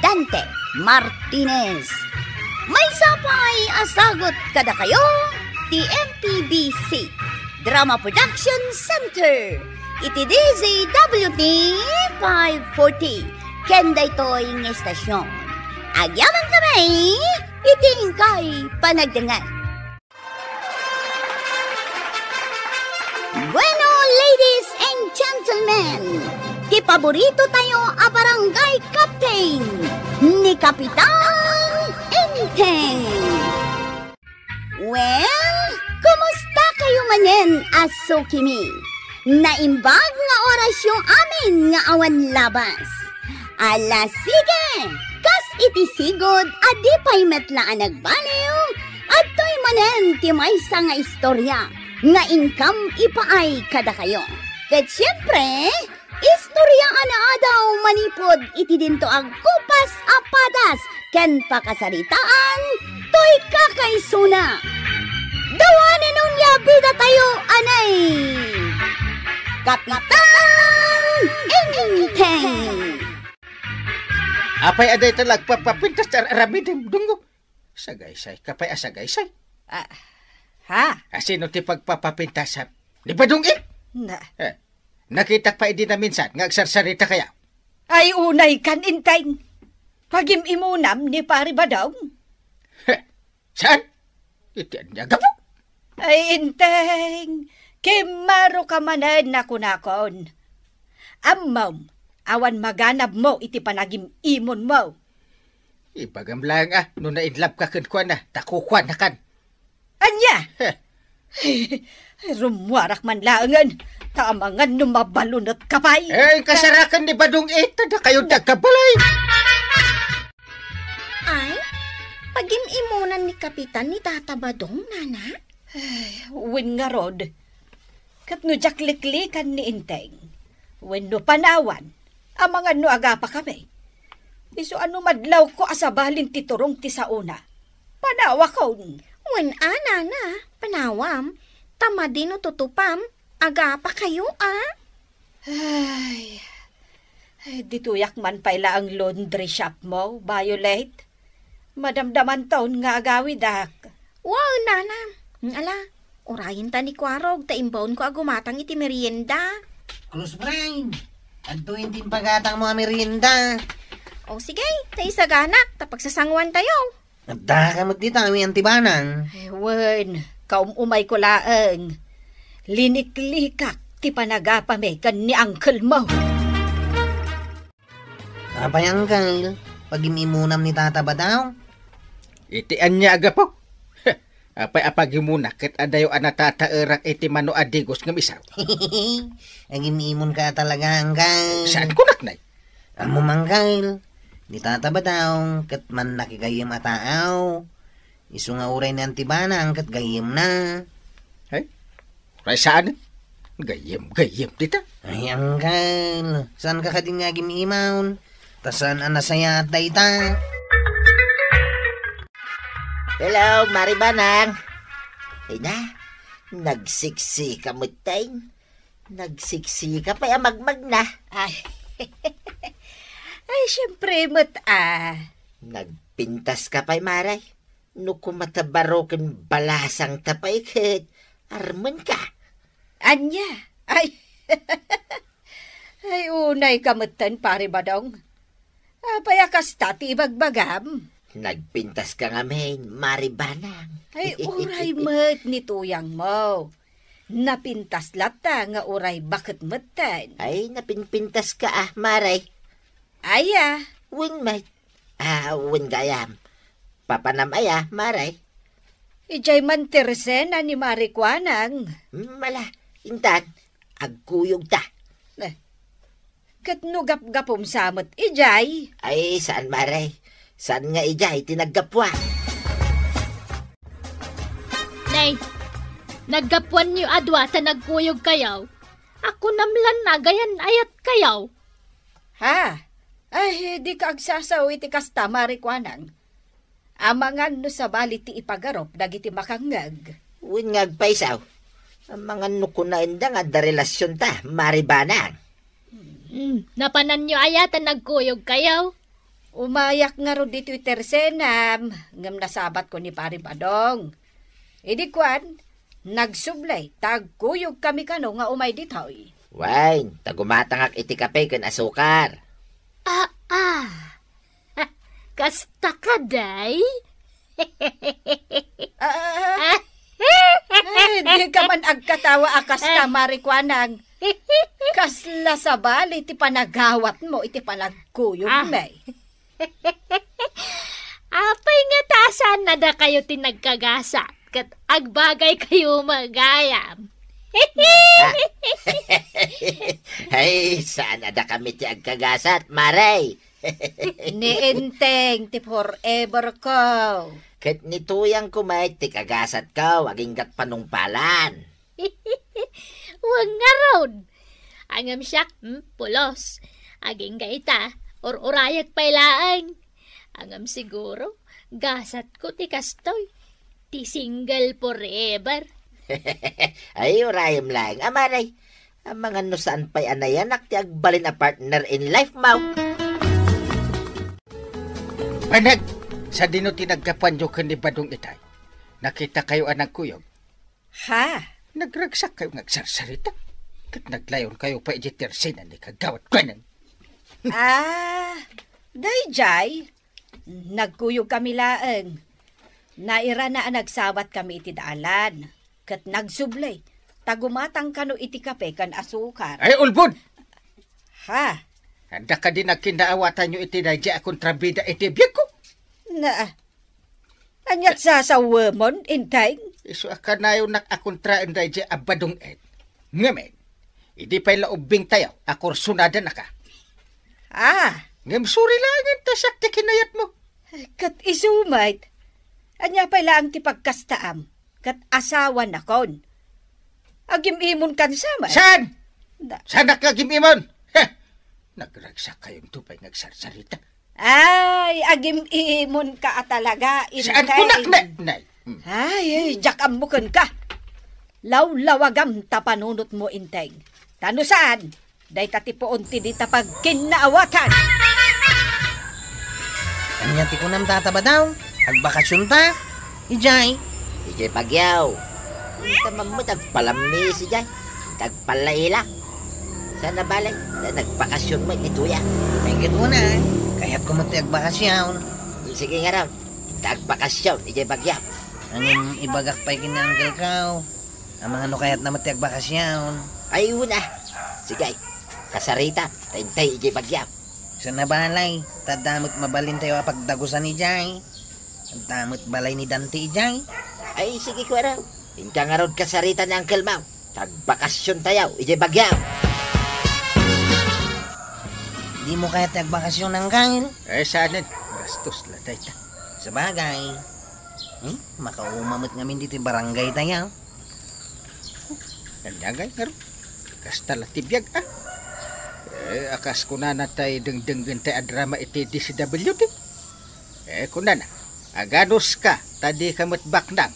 Dante Martinez. Maysa pay a sagut kadakayo ti M P B C Drama Production Center iti D Z W T five forty ken daytoy nga estasyon. Agyaman kami iti inkay panagdengngeg. Bueno, ladies and gentlemen, ti paborito tayo a barangay captain ni Kapitan Enteng. Well, kumusta kayo manen a sukimi? Naimbag nga orasyo amin nga awan labas. Ala, sige! Kas iti sigud a di pay met la a nagbaliw, adtoy manen ti maysa nga istorya nga inkam ipaay kadakayo. Ket siempre, istorya a naadaw manipud iti dinto agkupas a padas ken pakasaritaan toy kakaisuna. Dawanen onia bida tayo, anay! Kapitan Enteng! Apay a dayta la agpapapintas ti ar-aramidem, Dunggo? Sagaysay ka pay a sagaysay. Ah, ha? Asino ti pagpapapintasam? Ni Badong It? Na. Eh, nakitak pay idi naminsan nga agsarsarita kaya? Ay, unay kan, Enteng. Pagim-imunam ni Pari Badong? Heh, saan? Iti ania gapu? Ay, Enteng, kimmaro ka manen a kunakon. Ammom, awan maganabmo iti panagim-imunmo. Ibagam laeng a, no na-in love ka kenkuana, ta kukuanakan. Ania? Heh. Ay, rummuarak man laengen, ta amangan no mabalunetka pay. Eh, kasarakan ni Badong It, ta dakayo ti agkabalay. Ay, pagim-imunan ni Kapitan ni Tata Badong, nana? Ay, wen ngarud. Ket no diak liklikan ni Enteng, wenno panawan, amangan no agapa kami. Isu a no madlawko a sabalin ti turong ti saona, panawakon. Wen a, nana, panawam, ta madi no tutupam, agapa kayo a. Ay, ay, ditoyak man pay laeng laundry shop mo, Violet. Madamdamanton nga agawidak. Wow, nana. Ala, urayenta ni Kuarog ta imbaonko a gumatang iti merienda. Close friend, adtoyen ti impagatangmo a merienda. O sige, ta isaganak, ta pagsasanguan tayo. Adda ka met dita, awian ti banang. Eh, wen, kaum-umayko laeng. Liniklikak ti panagapami ken ni uncle mo. Apay, uncle, pagim-imunam ni Tata Badong? Iti ania a gapu? Apay a pagimuna ket adayo a natataerak iti mano a digos ngem isaw? Agim-imunka talaga, uncle. Saan kunak, nay? Ammom, uncle, ni Tata Badong ket mannakigayyem a taaw. Isu nga uray ni Auntie Banang ket gayyemna. Ay, uray saan? Gayyem, gayyem dita. Ay, uncle, saanka kadi nga agim-imaw? Ta saan a nasayaat dayta. Hello, Mari Banang. Ay na, nagsiksika metten. Nagsiksika pay a magmagna. Ay. Ay, siyempre met a. Nagpintaska pay, Mare. No koma ta baro ken balasangta pay ket armenka. Ania? Ay. Ay, unayka metten, Pare Badong. Apay a kasta ti ibagbagam? Nagpintaska ngamin, Mari Banang. Ay, uray met ni tuyangmo. Napintas latta nga uray baket metten. Ay, napinpintaska a, Mare. Aya? Wen met. Ah, wen gayam. Papanam aya, Mare? Idiay man ti resena ni Mari Kuanang. Mm, ala, intan, agkuyogta. Eh, ket no gapgapum sa met idiay? Ay, saan, Mare. Saan nga idiay ti naggapuan? Nay, naggapuanyo a dua ta nagkuyogkayo. Akunam lan nagayan-ayatkayo. Ha? Ay, dika agsasao iti kasta, Mari Kuanang. Amangan no sabali ti ipagarup dagiti makangngeg. Wen nga agpayso. Amangan no kunaenda nga adda relasionta, Mari Banang. Hmm, napananyo aya ta nagkuyogkayo? Umayak ngarud ditoy tersenam, ngem nasabatko ni Pari Badong. Idi kuan, nagsubli ta agkuyogkami kano nga umay ditoy. Wen, ta gumatangak iti kape ken asukar. Ah, ah. Kasta kadi? Ah, ah, ah. Ay, dika man agkatawa a kasta, Mari Kuanang. Kasla sabali ti panagawatmo iti panagkuyogmi. Ah. Apay ngata saan a dakayo ti nagkagasat ket agbagaykayo met gayam? Ah. Ay, saan a dakami ti agkagasat, Mare. Ni Enteng ti forever ko. Ket ni Tuyang met ti kagasatko, aginggat panungpalan. Wen ngarud. Ngem siak, hmm, pulos. Agingga ita, ur-urayek pay laeng. Ngem siguro, gasatko ti kastoy. Ti single forever. Ay, urayem laeng, Mare. Amangan no saan pay a nayanak ti agbalin a partner in life mo. Banag, sadino ti naggapuanyo ken ni Badong itay? Nakitakayo a nagkuyog? Ha? Nagragsakkayo nga agsarsarita. Ket naglayonkayo pay idiay tersena ni Kagawad Kuanang. Ah, daydiay, nagkuyogkami laeng. Nairana a nagsawatkami iti daalan, ket nagsubli, ta gumatang kano iti kape ken asukar. Ay, ulbod! Ha? Adda kadi nagkinnaawatanyo iti daydiay a kontrabida iti biagko? Na, ania't sasawemon, Enteng? Isu a kanayonnak a kontraen daydiay a Badong-et. Ngamin, idi pay la ubbingtayo a kursonadanaka. Ah. Ngem suri laengen ta siak ti kinayatmo. Ket isu met, ania pay laeng ti pagkastaam, ket asawanakon. Agim-imonkan sa met? Saan? Da- Saanak nga agim-imon? Heh! Nagragsakkayo pay nga agsarsarita. Ay, agim-imonka a talaga, Enteng. Saan kunak, ne-, nay? Hmm. Ay, ay, diak ammo kenka. Lawlawagam ta panunotmo, Enteng. Ta no saan, dayta ti puon ti dita pagkinnaawatan. Ania ti kunam, Tata Badong? Agbakasionta? Idiay? Idiay Baguio. Inta man met agpalammis idiay. Inta agpallaila. Saan a bale? Ta nagbakasion met ni Tuya. Ay, ket una, kayatko met ti agbakasion. Sige ngarud. Inta agbakasion idiay Baguio. Ngem ibagak pay ken ni Uncle Kao. Amangan no kayatna met ti agbakasion. Ay, una. Sige. Kasarita, ta intay idiay Baguio. Saan a balay, ta adda met mabalintayo a pagdagusan idiay. Adda met balay ni Dante idiay. Ay, sige, kuarang. Inka ngarud kasarita ni Uncle Mau. Ta agbakasiontayo idiay Baguio. Dimo kayat ti agbakasion, Uncle? Eh, saanen. Gastos la dayta. Sabagay. Hmm? Makauma met ngamin ditoy barangaytayo. Ania ngay ngarud? Kasta la ti biag, a? Eh, a kas kunana tay dengdenggen tay a drama iti D C W D. Eh, kunana, aganuska, ta dika met baknang.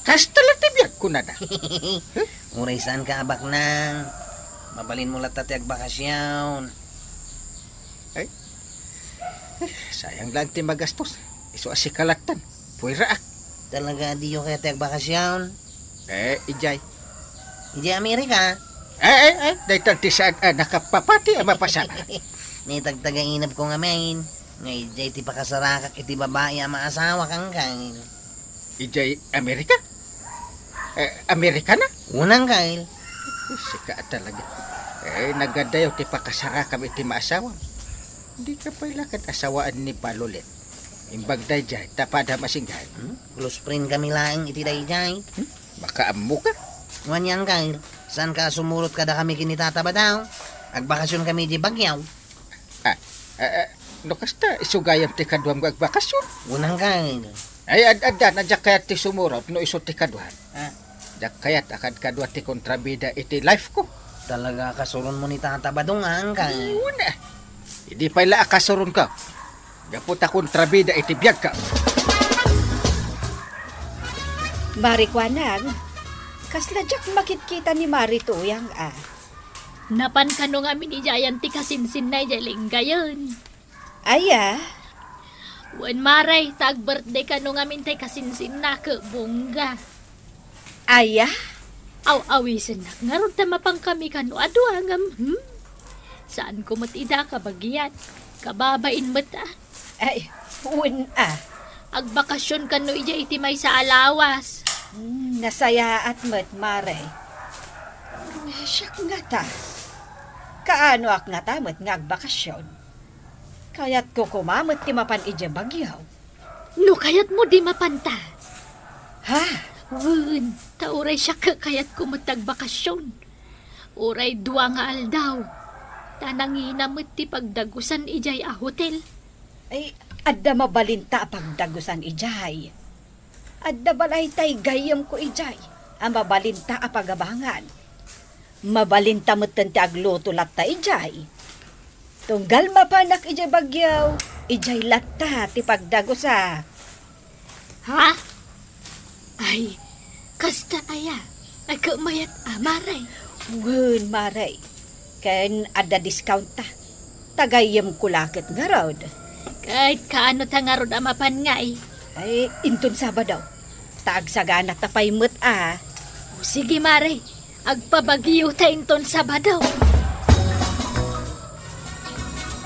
Kasta la ti biag, kunana. Uray saanka a baknang. Mabalinmo latta ti agbakasion. Ay, eh, sayang lang ti magastos. Isu a sika lattan. Puweraak. Talaga, diyo kayat ti agbakasion? Eh, idiay. Idiay Amerika? Eh, eh, eh, daytan ti saan a nakapapati a mapasama. Ni tagtagainepko ngamin, nga idiay ti pakasarakak iti babai a maasawak, Uncle. Idiay Amerika? Eh, Amerikana? Unang, Kyle. Sika talaga. Eh, nagadayo ti pakasarakam iti maasawam. Dika pay la ket asawaan ni Balolet. Imbag daydiay, ta padam a singgan. Hmm? Close friend kami laeng iti daydiay. Hmm? Makaammo ka? Wen, Angkel, saanka a sumurot kadakami ken ni Tata Badong? Agbakasyon kami di Baguio. Ah, ah, ah, no kasta, isu gayam ti kaduam nga agbakasyon. Wen, Angkel. Ay, ad-, adda, na diak kayat ti sumurot no isu ti kaduam. Ah. Diak kayat a kadkadua ti kontrabida iti life ko. Talaga a kasuronmo ni Tata Badong, Angkel. Wen, ah. Idi pay la a kasuronko. Gapu ta kontrabida iti biagko. Mari Kuanang, kasla diak makitkita ni Mari Tuyang a. Napan kano ngamin idiayan ti kasinsinna idiay lenggayen. Aya? Wen, Mari, ta ag-birthday kano ngamin tay kasinsinna ket bongga. Aya? Aw-awisennak ngarud ta mapankami kano a dua ngem, hmm? Saanko met ida a kabagian. Kababain met a. Ay, wen a. Agbakasyon kano idiay iti maysa a lawas. Hmm, nasayaat met, Mari. Siak ngata. Kaanoak ngata met nga agbakasyon? Kayatko koma met ti mapan idiay Baguio. No kayatmo, di mapanta. Ha? Wen, ta uray siak kayatko met ti agbakasyon. Uray dua nga aldaw. Ta nangina met ti pagdagusan idiay a hotel. Ay, adda mabalinta a pagdagusan idiay. Adda balay tay gayyemko idiay a mabalinta a pagabangan. Mabalinta metten ti agluto latta idiay. Tunggal mapanak idiay Baguio, idiay latta ti pagdagusak. Ha? Ay, kasta aya? Ay, ket mayat a, Mari. Wen, Mari. Ken adda discountta. Ta gayyemko la ket ngarud. Ket kaano ta ngarud a mapan ngay? Ay, inton Sabado. Ta agsaganatta pay met a. O, sige, Mari. Agpa-Baguio ta inton Sabado.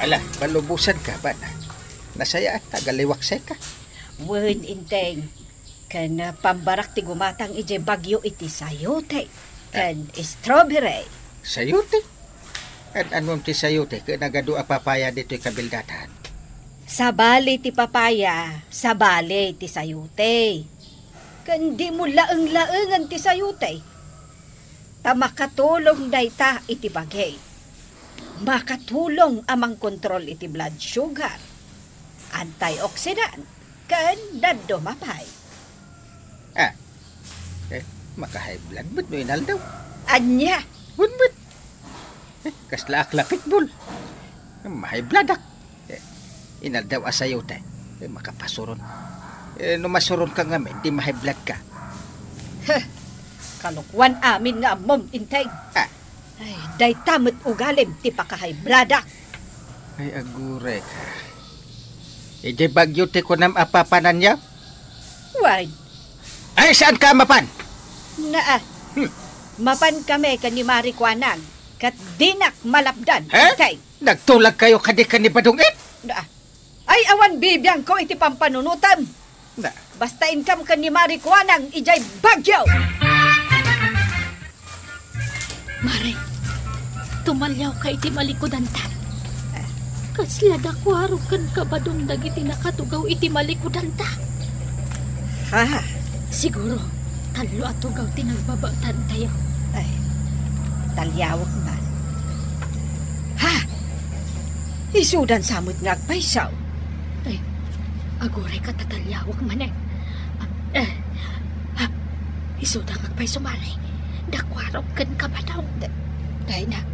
Ala, palubosanka, bana. Nasayaat ta agaliwaksayka. Wen, Enteng. Ken, ah, pambarak ti gumatang idiay Baguio iti sayote ken strawberry. Sayote? An-anuem ti sayote ken nagadu a papaya ditoy kabildatan? Sabali ti papaya, sabali ti sayote. Ken dimo laeng-laengen ti sayote. Ta makatulong dayta iti bagi. Makatulong a mangkontrol iti blood sugar, antioxidant, ken dadduma pay. Ah, eh, maka-high blood met no inaldaw. Ania? Wen met. Eh, kasla ak la pitbull. Ma-high blood ak. Eh, inaldaw a sayote. Eh, makapasuron. Eh, no masuronka ngamin, di ma-high blood ka. Heh, kalokuan amin nga ammom, Enteng. Ah. Ay, dayta met ugalim ti paka-high blood ak. Ay, aguray ka. Idiay Baguio ti kunam a papananyo? Wen. Ay, saanka a mapan? Naa. Hmm. Mapan kami ken ni Mari Kuanang, ket dinak malapdan, He? Enteng. Nagtulag kayo kadi ken ni Badong Ed? Naa. Ay, awan bibiangko iti pampanunotem. Na. Basta inkam ken ni Mari Kuanang idiay Baguio. Mari, tumaliawka iti malikudanta. Kasla dakuaro ken kabadong dagiti nakatugaw iti malikudanta. Ha? Siguro, tallo a tugaw ti nagbabaetantayo. Ay, taliawek man. Ha? Isudan sa met nga agpayso. Ay, aguray ka ta taliawek manen. Ah, eh, ha? Isuda nga agpayso, Mari. Dakuarok ken kabadong. Da-, dayna.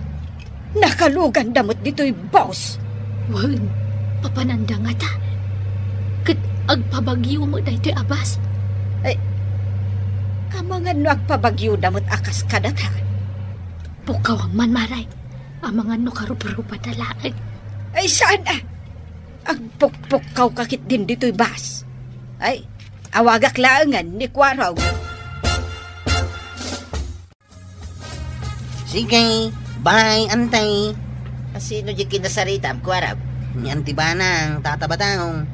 Nakaluganda met ditoy bus. Wen, papananda ngata. Ket agpa-Baguio met daytoy a bus. Ay, amangan no agpa-Baguio da met a kas kadata. Pukkaw man, Mari. Amangan no karuprupada laeng. Ay, saan a? Agpukpukkaw ka ketdin ditoy bus. Ay, awagak laengen ni Kuarog. Sige, bye, Antay. Sino di kinasaritam, Kuarog? Ni Anti Banang, Tata Batang.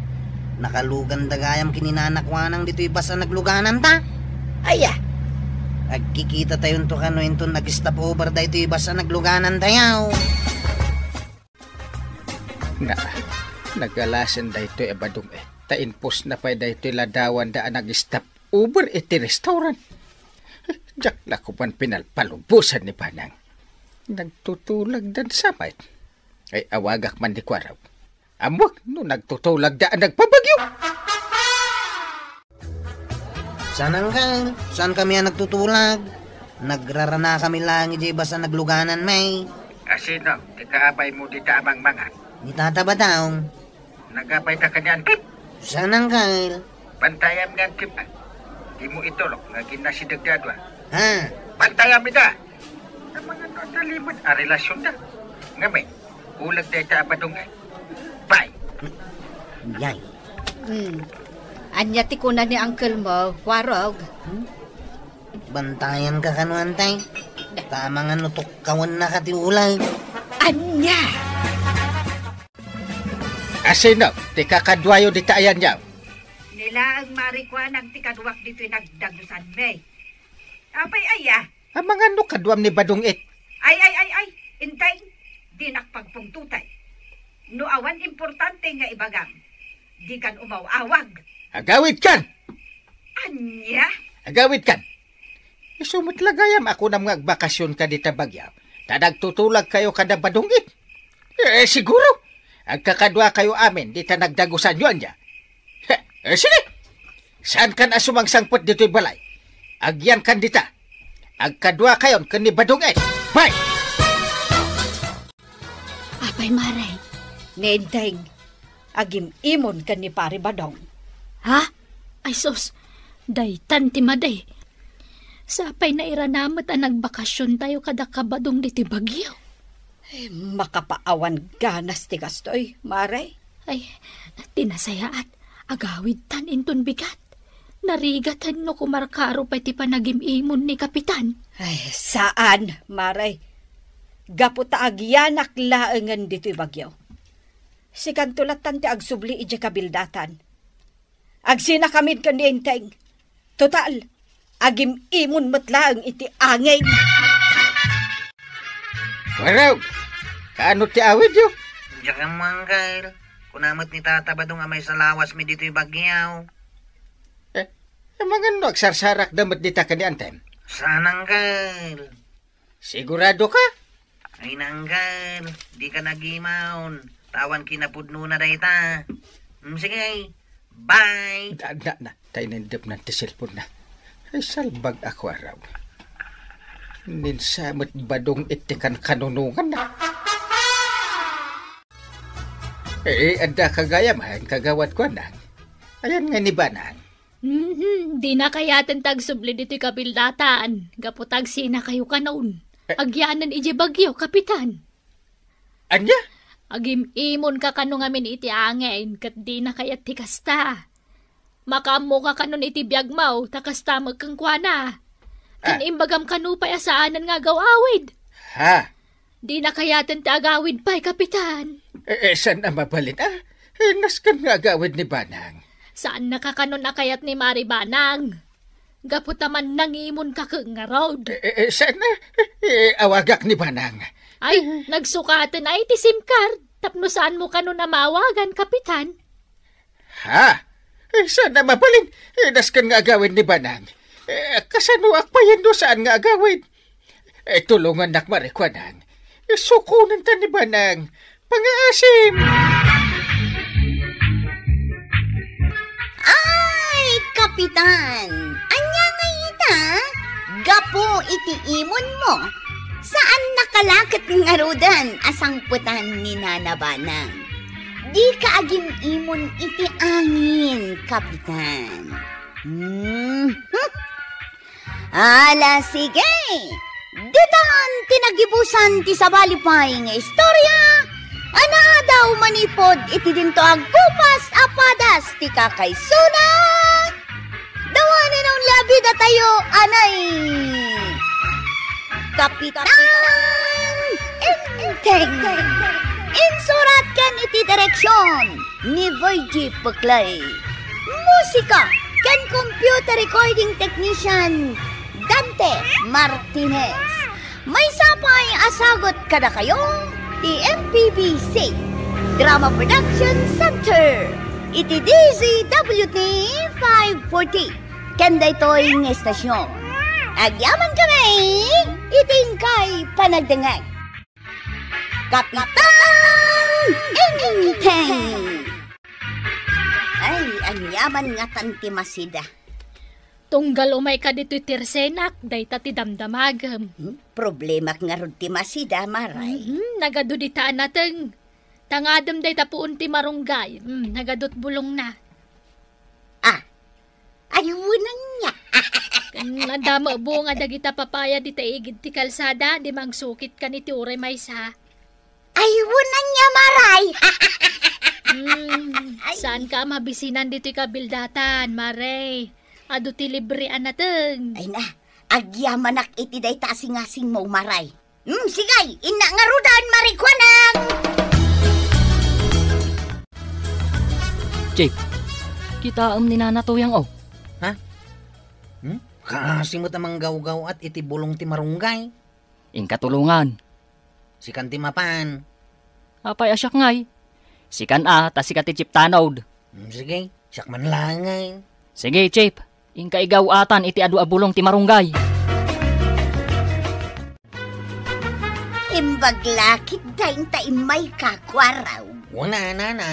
Nakaluganda gayam ken ni Nana Kuanang ditoy bus a naglugananta. Aya? Agkikita tayonto kano inton nag-stop over daytoy bus a nagluganantayo. Na, nagalasen daytoy a badong, eh. Ta impusna pay daytoy ladawanda a nag-stop over iti restaurant. Diak la koma pinalpalubosan ni Banang. Nagtutulagdan sa met. Ay, awagak man ni Kuarog. Ammoak no nagtutulagda a nagpabagyo. Saan, Uncle? Saan kami a nagtutulag? Nagrarana kami lang iti basta nagluganan, may. Asino ti kaapaymo dita a mangmangan? Ni Tata Badong. Nagapayta kanian, Pip? Saan, Uncle? Pantayam nga, Pip, ah. Dimo itulok nga aginasideg ti adua. Ha? Pantayam ida! Amangan no adda limed a relasionda. Ngamin, ulag dayta a badong, eh. Bye! Yay. Hmm. Ania ti kuna ni uncle mo, Kuarog? Hmm? Bantayan ka kano, Antay? Ta amangan no tukkawennaka ti ulag. Ania? Asino ti kakaduayo dita ayanyo? Ni laeng Mari Kuanang ti kaduak ditoy nagdagusanmi. Apay aya? Amangan no kaduam ni Badong It. Ay, ay, ay, ay, Inteng, dinak pagpungtotay. No awan importante nga ibagam, dikan umaw-awag. Agawidkan! Ania? Agawidkan! Isu met la gayam a kunam nga agbakasionka dita Baguio, ta nagtutulagkayo kada Badong It. Eh, siguro, agkakaduakayo amin dita nagdagusanyo, ania? He, eh, sige! Saankan a sumangsangpet ditoy balay. Agyankan dita. Agkaduakayon ken ni Badong It. Bye! Apay, Mare? Ni Inteng, agim-imon ken ni Pari Badong. Ha? Ay sus, daytan ti madi. Sapay nairana met a nagbakasiontayo kada Kabadong ditoy Baguio. Ay, makapaawan ganas ti kastoy, Mare. Ay, ti nasayaat, agawidtan inton bigat. Narigat no kumarkaro pay ti panagim-imon ni Kapitan. Ay, saan, Mare. Gapu ta agyanak laengen ditoy Baguio. Sikanto lattan ti agsubli idiay kabildatan. Agsinakamin ken ni Inteng. Total, agim-imon met laeng iti angin. Kuarog, kaano ti awidyo? Diak ammo, Uncle. Kuna met ni Tata Badong a maysa lawasmi ditoy Baguio. Eh, amangan no agsarsarakda met dita ken ni Antay? Saan, Uncle. Sigurado ka? Ay, Uncle, dika nagimon. Tawan kinapudnona dayta. Mm, sige, bye. Na, na, na, ta inindepnan ti cellphone na. Ay, salbag a Kuarog. Ninsa met Badong It ti kankanunonganna. Eh, adda ka gayam, ay, kagawad Kuanang. Ayan nga ni Banang. Mhm, dina kayaten ti agsubli ditoy kabildatan, gapu ta agsinakayo kanon. Eh. Agyanan idiay Baguio, Kapitan. Ania? Agim-imonka kano ngamin iti angin, ket dina kayat ti kasta. Makaammoka kanon iti biagmo, ta kasta met kenkuana. Ken Ah. imbagam kano pay a saanen nga agaw-awid. Ha? Dina kayaten ti agawid pay, Kapitan. Eh, eh, saan a mabalin, ah? Eh, nasken nga agawid ni Banang. Saannaka kanon a kayat ni Mari Banang. Gapu ta mannangimonka ket ngarud. Eh, eh, eh, saan a? Eh, eh, awagak ni Banang. Ay, nagsukaten ay ti sim card. Tapno saanmo kanon a maawagan, Kapitan. Ha? Eh, saan a mabalin? Eh, nasken nga agawid ni Banang. Eh, kasanoak payen no saan nga agawid? Eh, tulongannak, Mari Kuanang. Eh, sukonenta ni Banang. Pangaasim! Ay, Kapitan! Ania ngay ita? Gapu iti imonmo, saannaka la ket ngaruden a sangpetan ni Nana Banang. Dika agim-imon iti angin, Kapitan. Hmm. Ala, sige! Ditan ti nagibusan ti sabali pay nga istorya a naadaw manipud iti dinto a gupas a padas ti kakaisuna. Dawanen a unla a bidatayo, anay! Kapitan Enteng! Insurat ken iti direksion ni Virgie Peclay. Musika ken computer recording technician, Dante Martinez. Maysa pay a sagut kadakayo ti M P B C Drama Production Center. Iti D Z W T five forty, ken daytoy nga estasyon, agyaman kami iti inkay panagdengngeg. Kapitan Enteng! Ay, agyaman ngatan ti masida. Tunggal umayka ditoy tersenak, dayta ti damdamagem. Hmm? Problemak ngarud ti masida, Maray. Mhm, nagadu dita a nateng. Tangadem dayta puon ti marunggay. Hmm, nagadut bulongna. Ah, ay, wen ania. Ken adda met bunga dagita papaya dita igid ti kalsada, di mangsukit kan iti uray maysa. Ay, wen ania, Maray. Hmm, ay, saanka a mabisinan ditoy kabildatan, Maray. Adu ti libre a nateng. Ay na, agyamanak iti dayta a singasingmo, Maray. Hmm, sige, innak ngaruden, Maray, kuanak. Chief, kitaem ni Nana Tuyang, oh. Ha? Hmm? Kaasi met a manggawgaw-at iti bulong ti marunggay. Inka tulongan. Sikan ti mapan. Apay a siak ngay? Sikan a, ta sika ti Chief Tanod. Hmm, sige, siak man laeng ngay. Sige, Chief. Inka igaw-atan iti adu a bulong ti marunggay. Imbag la ketdin ta immayka, Kuaraw. Wen a, Nana.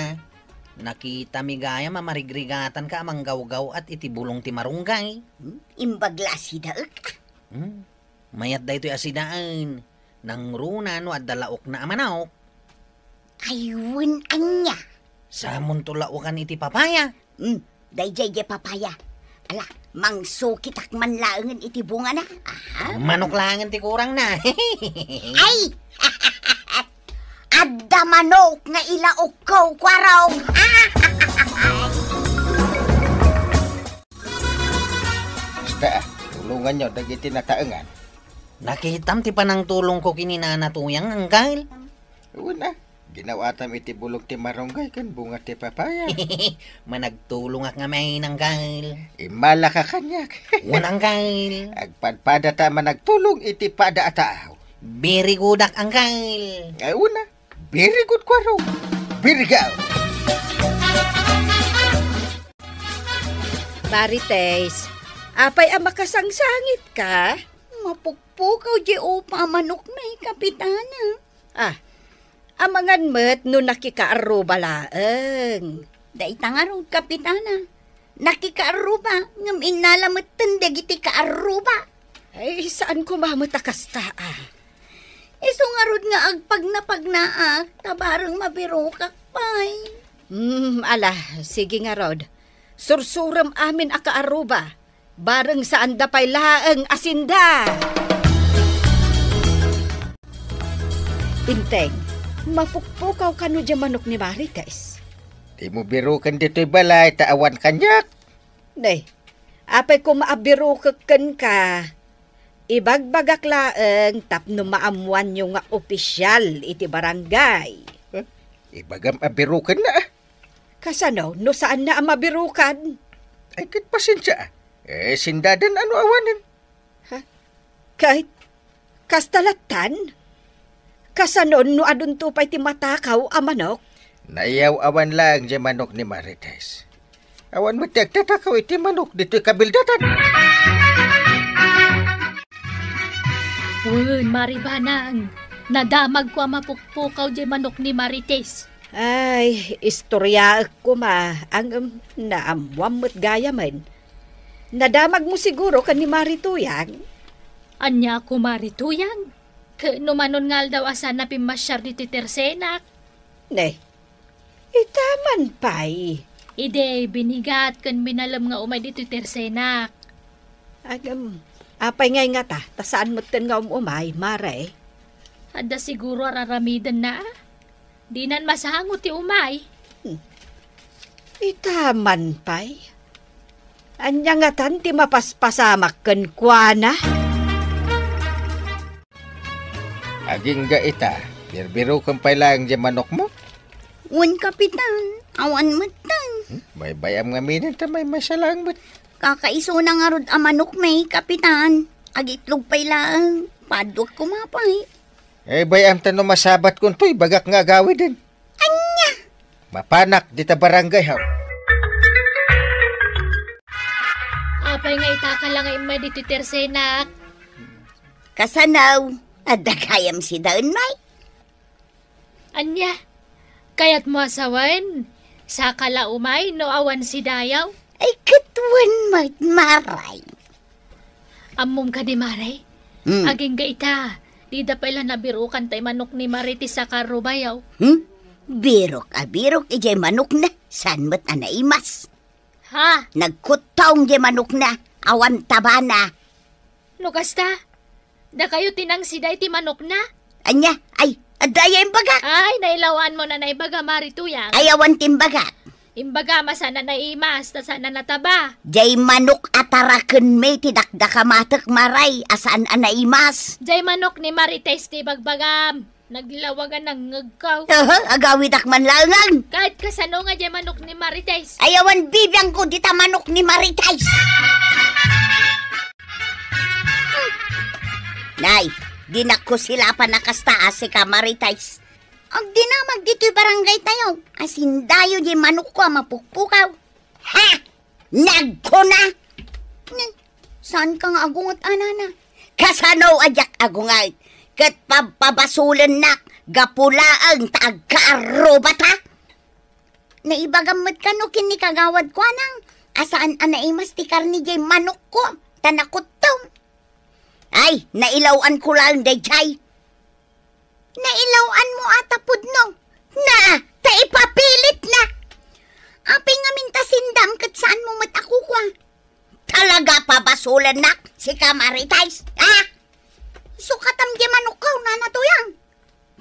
Nakitami gayam a marigrigatanka a manggawgaw-at iti bulong ti marunggay. Hmm? Imbag la sidaek, ah. Hmm? Mayat daytoy a sidaen. Nangruna no adda laokna a manok. Ay, wen ania. Samonto laokan iti papaya. Hmm, daydiay diay papaya. Ala, mangsukitak man laengen iti bungana. Aha. Manok laengen ti kurangna. Ay! Adda manok nga ilaokko, Kuaraw. Basta, ah, tulonganyo dagiti nataengan. Nakitam ti panangtulongko ken ni Nana Tuyang, Angkel. Wen a, ginaw-atam iti bulong ti marunggay ken bunga ti papaya. Managtulongak ngamin, Angkel. Immalaka kaniak. Wen, Angkel. Agpadpadata a managtulong iti pada a tao. Very good-ak, Angkel. Ay, wen a. Very good, Kuaraw. Very good. Marites, apay a makasangsangitka? Mapukpukaw diay upa a manokmi, Kapitana. Ah, amangan met no nakikaarruba laeng. Dayta ngarud, Kapitana. Nakikaarruba, ngem innala metten dagiti kaarruba. Ay, saan koma met a kasta, ah. Isu ngarud nga agpagnapagnaak, ta bareng mabirokak pay. Hmm, ala, sige ngarud. Sursurem amin a kaarruba, bareng saanda pay laeng a sinda. Enteng, mapukpukaw kano diay manok ni Marites? Dimo biroken ditoy balay ta awan kaniak. Nay, apay koma a birokek kenka? Ibagbagak laeng tapno maammoanyo nga opisial iti barangay. Huh? Ibagam a birokenna, ah. Kasano no saanna a mabirokan? Ay, ket pasensia, ah. Eh, sindadan ano awanen? Ha? Kay, kasta lattan? Kasanon no adunto pay ti matakaw a manok? Naiyaw-awan laeng diay manok ni Marites. Awan met ti agtatakaw iti manok ditoy kabildatan. Wen, Maribanang, nadamagko a mapukpukaw diay manok ni Marites. Ay, istoriaek koma, ngem naammoam met gayamen. Nadamagmo siguro ken ni Mari Tuyang? Ania, Kumari Tuyang? Ket no manon nga aldaw a saanna pimmasiar ditoy tersenak? Ne, ita man pay. Idi, binigat ken binalem nga umay ditoy tersenak. Agem, apay ngay ngata, ta saan metten nga um-umay, Mare? Adda siguro a raramidenna, a? Dinan masango ti umay. Hmm. Ita man pay. Ania ngatan ti mapaspasamak kenkuana? Agingga ita, birbirokem pay laeng diay manokmo? Wen, Kapitan, awan metten. Hmm? Baybay-am ngaminen ta maymaysa laeng met. Kakaisuna ngarud a manokmi, Kapitan. Agitlog pay laeng. Padua koma pay. Eh, bay-am ta no masabatko toy bagak nga agawiden. Ania? Mapanak dita barangay, haw. Apay nga itaka la nga immay ditoy tersenak? Kasano? Adda gayam sidaen, May? Ania? Kayatmo a sawen? Saka la umay no awan sidayaw? Ay, ket wen met, Maray. Ammom kadi, Maray? Hmm. Agingga ita, dida pay la nabirukan tay manok ni Marites a karubayaw. Hmm? Birok a birok idiay manokna, saan met a naimas. Ha? Nagkuttong diay manokna, awan tabana. No kasta, dakayo ti nangsida iti manokna? Ania? Ay, adda aya imbagak? Ay, nailawanmo na naibaga, Mari Tuyang. Ay, awan ti imbagak. Imbagam a saan a naimas, ta saan a nataba. Diay manok a tarakenmi ti dakdakamatek, Maray, a saan a naimas. Diay manok ni Marites ti ibagbagam. Naglawag a nangngegko. Aha, agawidak man laengen. Ket kasano nga diay manok ni Marites? Ay, awan bibiangko dita manok ni Marites. Nay, dinak ko silapan a kasta a sika, Marites. Agdinamag ditoy barangay tayo. Asindayo diay manokko a mapukpukaw. Ha! Nagkuna! Ni, saanka nga agunget, a nana? Kasano a diak agunget? Ket pabpabasolennak gapu laeng ta agkaarrubata? Naibagam met kano ken ni Kagawad Kuanang a saan a naimas ti karne diay manokko, ta nakuttong. Ay, nailaw-anko laeng daydiay. Nailaw-anmo a ta pudno. Na, ta ipapilitna. Apay ngamin ta sindam ket saanmo met a kukua? Talaga pabasolennak, sika Marites, ha? Sukatam diay manokko, Nana Tuyang.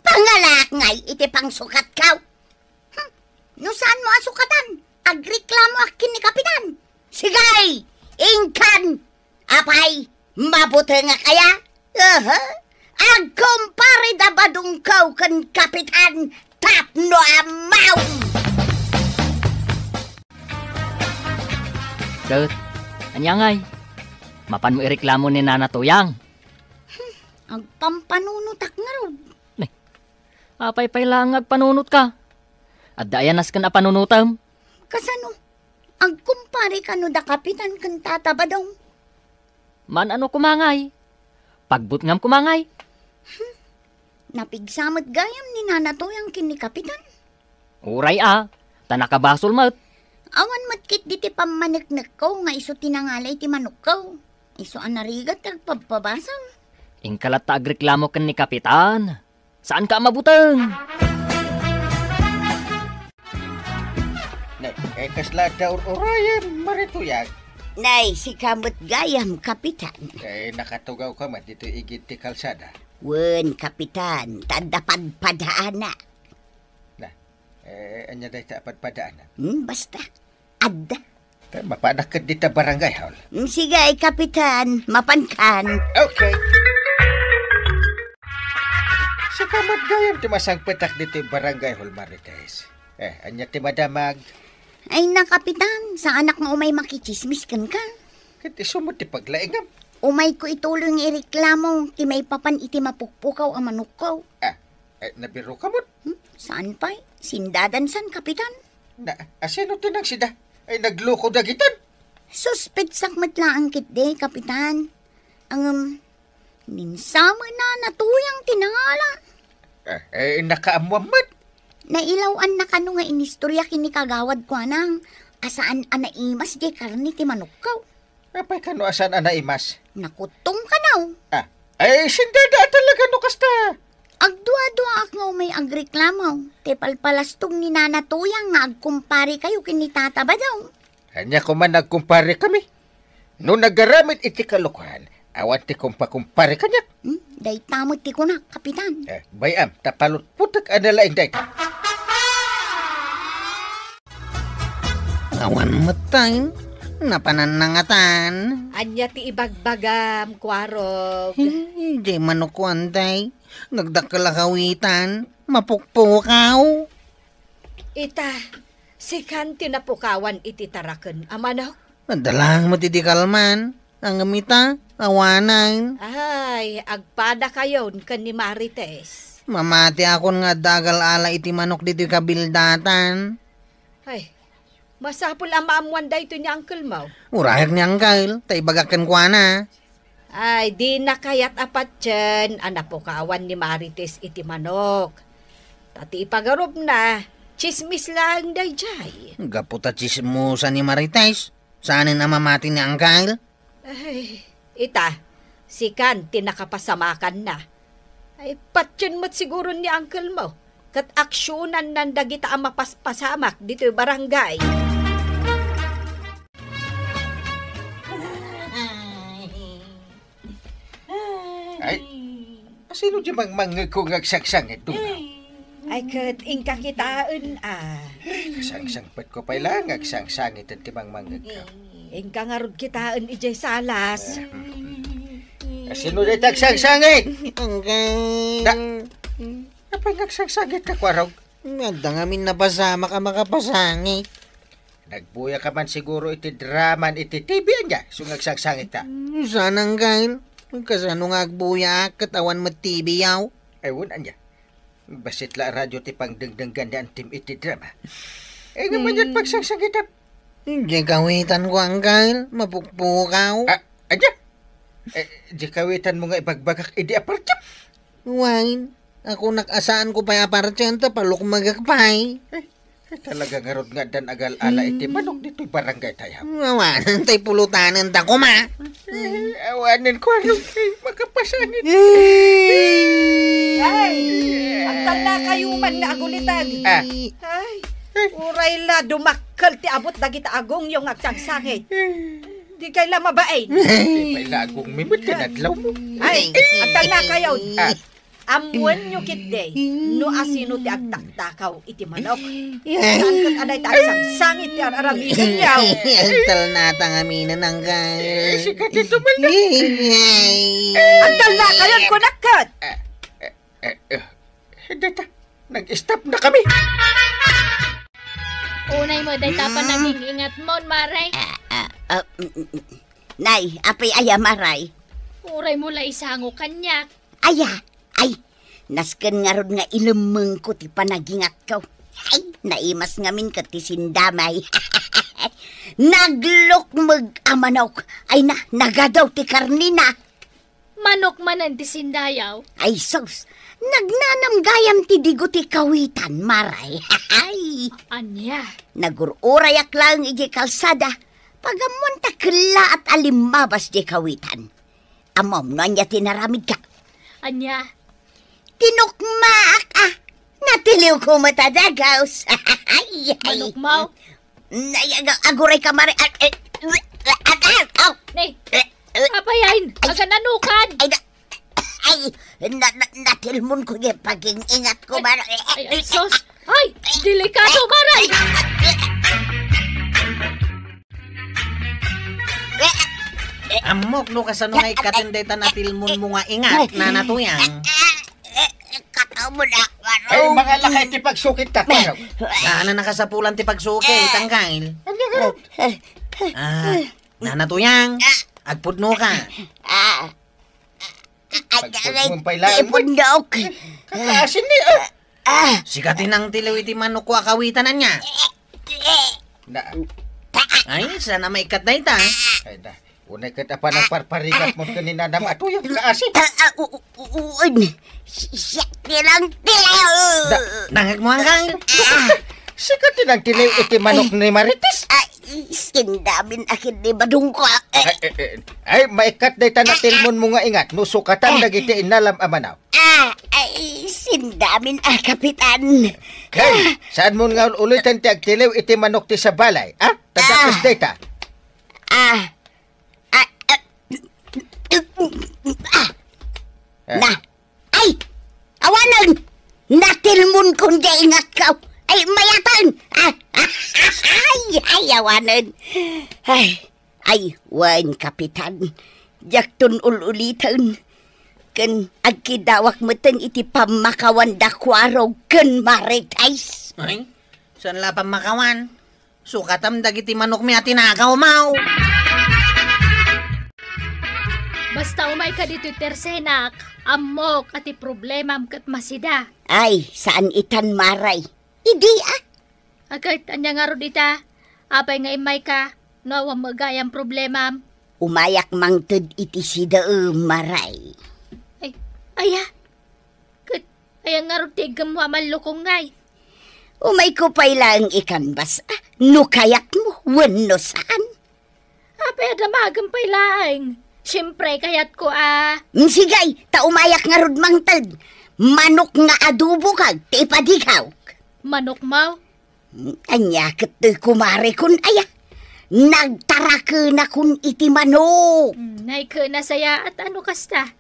Pangalaak ngay iti pangsukatko. Hmm, no saanmo a sukatan, agreklamoak ken ni Kapitan. Sige, inkan! Apay, mabutengak aya? Aha. Agkumpare da badongko ken Kapitan tapno ammaw! Ket, ania ngay? Mapanmo ireklamo ni Nana Tuyang? Hmm, agpampanunotak ngarud. Ni, apay pay laeng nga agpanunotka? Adda aya nasken a panunotem? Kasano? Agkumpare kano da Kapitan ken Tata Badong? Maan-ano koma ngay? Pagbutngam koma ngay? Hmm. Napigsa met gayam ni Nana Tuyang ken ni Kapitan. Uray a, ta nakabasol met. Awan met ketdi ti pammaneknekko nga isu ti nangala iti manokko. Isu a narigat ti agpabpabasol. Inka latta agreklamo ken ni Kapitan. Saanka a mabuteng? Ne, eh, kasla adda ur-urayem, Mari Tuyang? Nay, sika met gayam, Kapitan. Eh, nakatugawka met ditoy igid ti kalsada? Wen, Kapitan, ta adda padpadaanak. Na, eh, ania dayta a padpadaanak? Hmm, basta. Adda. Eh, mapanak ket dita barangay hall. Mm, sige, Kapitan. Mapankan. Okay. Sika met gayam ti masangpetak ditoy barangay hall, Marites. Eh, ania ti madamag? Ay na, Kapitan. Saanak nga umay makitsismis kenka. Ket isu met ti paglaingam. Umayko ituloy nga ireklamo ti maipapan iti mapukpukaw a manokko. Ah, eh, nabiruka met? Hmm? Saan pay? Sindadansan, Kapitan. Na, asino ti nangsida? Ay, nagluko dagitan? Suspetsak met laeng ketdi, Kapitan. Ngem, ninsamen a natuyang ti nangala. Eh, eh, nakaammuam met. Nailaw-anna kano nga inistorya ken ni Kagawad Kuanang a saan a naimas diay karne ti manokko. Apay kano a saan a naimas? Nakuttong kano. Ah, ay, sindada talaga no kasta. Agduaduaak nga umay agreklamo ti palpalastog ni Nana Tuyang nga agkumpare kayo ken ni Tata Badong. Ania koma nga agkumpare kami? No nagaramid iti kalokohan, awan ti kumpakumpare kaniak. Hmm? Dayta met ti kunak, Kapitan. Eh, bay-am, ta palutputek a nalaing dayta. Awan met tay, napanan nangatan. Ania ti ibagbagam, Kuarog? Eh, diay manokko, Antay. Nagdakkel a kawitan, mapukpukaw. Ita, sikan ti napukawan iti taraken a manok? Adda laeng met idi kalman. Ngem ita, awanen. Ay, agpadakayon ken ni Marites. Mamatiakon nga adda agal-ala iti manok ditoy kabildatan. Ay, Masapul a maammoan daytoy ni uncle mo. Urayak ni uncle, ta ibagak kenkuana. Ay, dina kayat a patien a napukawan ni Marites iti manok. Ta ti ipagarupna, tsismis laeng daydiay. Gapu ta tsismosa ni Marites, saanen a mamati ni uncle? Ay, ita, sikan ti nakapasamakanna. Ay, patien met siguro ni uncle mo, ket aksionannan dagita a mapaspasamak ditoy barangay. Ay, asino di mangmangngegko nga agsangsangit, Duna? Ay, ket inka kitaen, a. Kasangsangpetko pay la nga agsangsangit ti mangmangngegko. Inka ngarud kitaen idiay salas. Eh, hmm. Asino dayta agsangsangit? Uncle. Da-, apay nga agsangsangit ka, Kuarog? Adda ngamin napasamak a makapasangit. Nagbuya ka man siguro iti draman iti T V, ania? Isu nga agsangsangit ka. Hmm, saan, uncle. Kasano nga agbuya, ket awan met T V, yaw? Ay, wen, ania? Bassit la a radyo ti pangdengdenggan ni Antim iti drama. Ay, nga Hmm. Pagsangsangit, a. Diay kawitanko, uncle. Mapukpukaw. Ah, ania? Eh, diay kawitanmo nga ibagbagak idi a partiem? Wen, ako nak-, a saanko pay a partien ta palukmegek pay. Eh, Ay, talaga ngarud nga addan agal-ala iti manok ditoy barangay tayo. Awanen tay pulutanen ta koma. Eh, awanen ko, ano, eh, makapasangit. Ay, agtalla kayo man nga agulitan. Ah. Ay, uray la dumakkel ti abut dagita agongyo nga agsangsangit. Di kay la mabain. Di pay la agongmi met ti nadlaw mo. Ay, agtalla kayo. Ah. Ammoenyo ketdi no asino ti agtakdakaw iti manok. Saan ket a dayta agsangsangit ti ar-aramidenyo. Agtalnata ngaminen, uncle. Eh, sika ti tumulong. Agtalnakayon, kunak ket. Eh, eh, eh, eh, dayta, nag-stop na kami. Unay mo, dayta pa Mm. naging ingat mo, Maray. Ah, ah, ah, mm, mm, mm. Nay, apay aya, Maray? Uray mo la isango kaniak. Aya, ay, nasken ngarud nga ilemmengko ti panagingatko. Ay, naimas ngamin ket ti sindamay. Naglukmeg a manok. Ay na, nagadaw ti karnina. Manok manen ti sindayaw? Ay sus, nagnanam gayam ti digo ti kawitan, Maray. Ay. Ania? Nagur-urayak laeng idiay kalsada. Pagammoan ta kellaat a limmabas diay kawitan. Ammom no ania ti naramidka? Ania? Tinukmaak, a. Natiliwko met a dagus. Ay, ay. Manok mo? Ay, ag-, aguray ka, Maray. Ah, eh, ah, ah, ah. Ni, eh, eh. Apayain, ay, agananukan. Ay, na-, ay, na-, na-, natilmonko nga paging-ingatko, Maray. Ay, ay, sus. Ay, delikado, Maray. Ammok no kasano nga ikkaten dayta natilmonmo nga ingat, Nana Tuyang. Kataw mo na, Ay, Kuarog. Mga lakay ti pagsukit ta, Kuarog. Saan a nakasapulan ti pagsukit, Uncle? Ania, Kuarog? Ah, Nana Tuyang, agpudno ka. Ah. Ay, Pagpudno pay laeng mo. Ipundok. Kakaasin ni, oh. Ah. Sika ti nangtiliw iti manokko a kawitan, ania? Na. Ay, saan a maikkat dayta? Ay, na. Unay ket apan ang parparigat mo ken ni Nanam a Tuyang, kaasi. Ah, ah, u-, u-, uwan. Si-, siya ti nangtiliw. Da-, nangag mo, Uncle? Ah. Sika ti nangtiliw iti manok ni Marites? Ay, sindamin a ket ni Badungko. Ay, eh, eh, ay, maikkat dayta natilmonmo nga ingat no sukatan dagiti innalam a manok. Ah, ay, sindamin a, Kapitan. Kay, saan mo nga ul-ulitan ti agtiliw iti manok ti sa balay, ah? Tadakes dayta. Ah. Ah, ah. Ah. Na. Ay! Awanen! Natilmonkon diay ingatko. Ay, mayaten! Ah, ay, ay, awanen. Ay, ay, wen, Kapitan. Diakton ul-uliten. Ken agkidawak metten iti pammakawan da Kuarog ken Marites. Ay, saan la pammakawan? Sukatam dagiti manokmi a tinakawmo. Basta umayka ditoy tersenak, ammok a ti problemam ket masida. Ay, saan itan, Maray. Idi, ah. Aket, ania ngarud ita? Apay nga immayka? No awan met gayam problemam? Umayak mangted iti sidaem, Maray. Ay, aya? Ket aya ngarud ti iggemmo a mallukongngay? Umayko pay laeng ikanbas, a, no kayatmo wenno saan. Apay a damagem pay laeng? Siempre, kayatko a. Mm, sige, ta umayak ngarud mangted. Manok nga adobo kag ti ipadigawk. Manokmo? Mm, ania ket toy kumarekon aya? Nagtarakenakon iti manok. Mm, nay ket nasayaat a no kasta.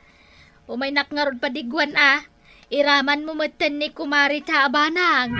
Umaynak ngarud padigwan a. Iramanmo metten ni kumare ta a banag.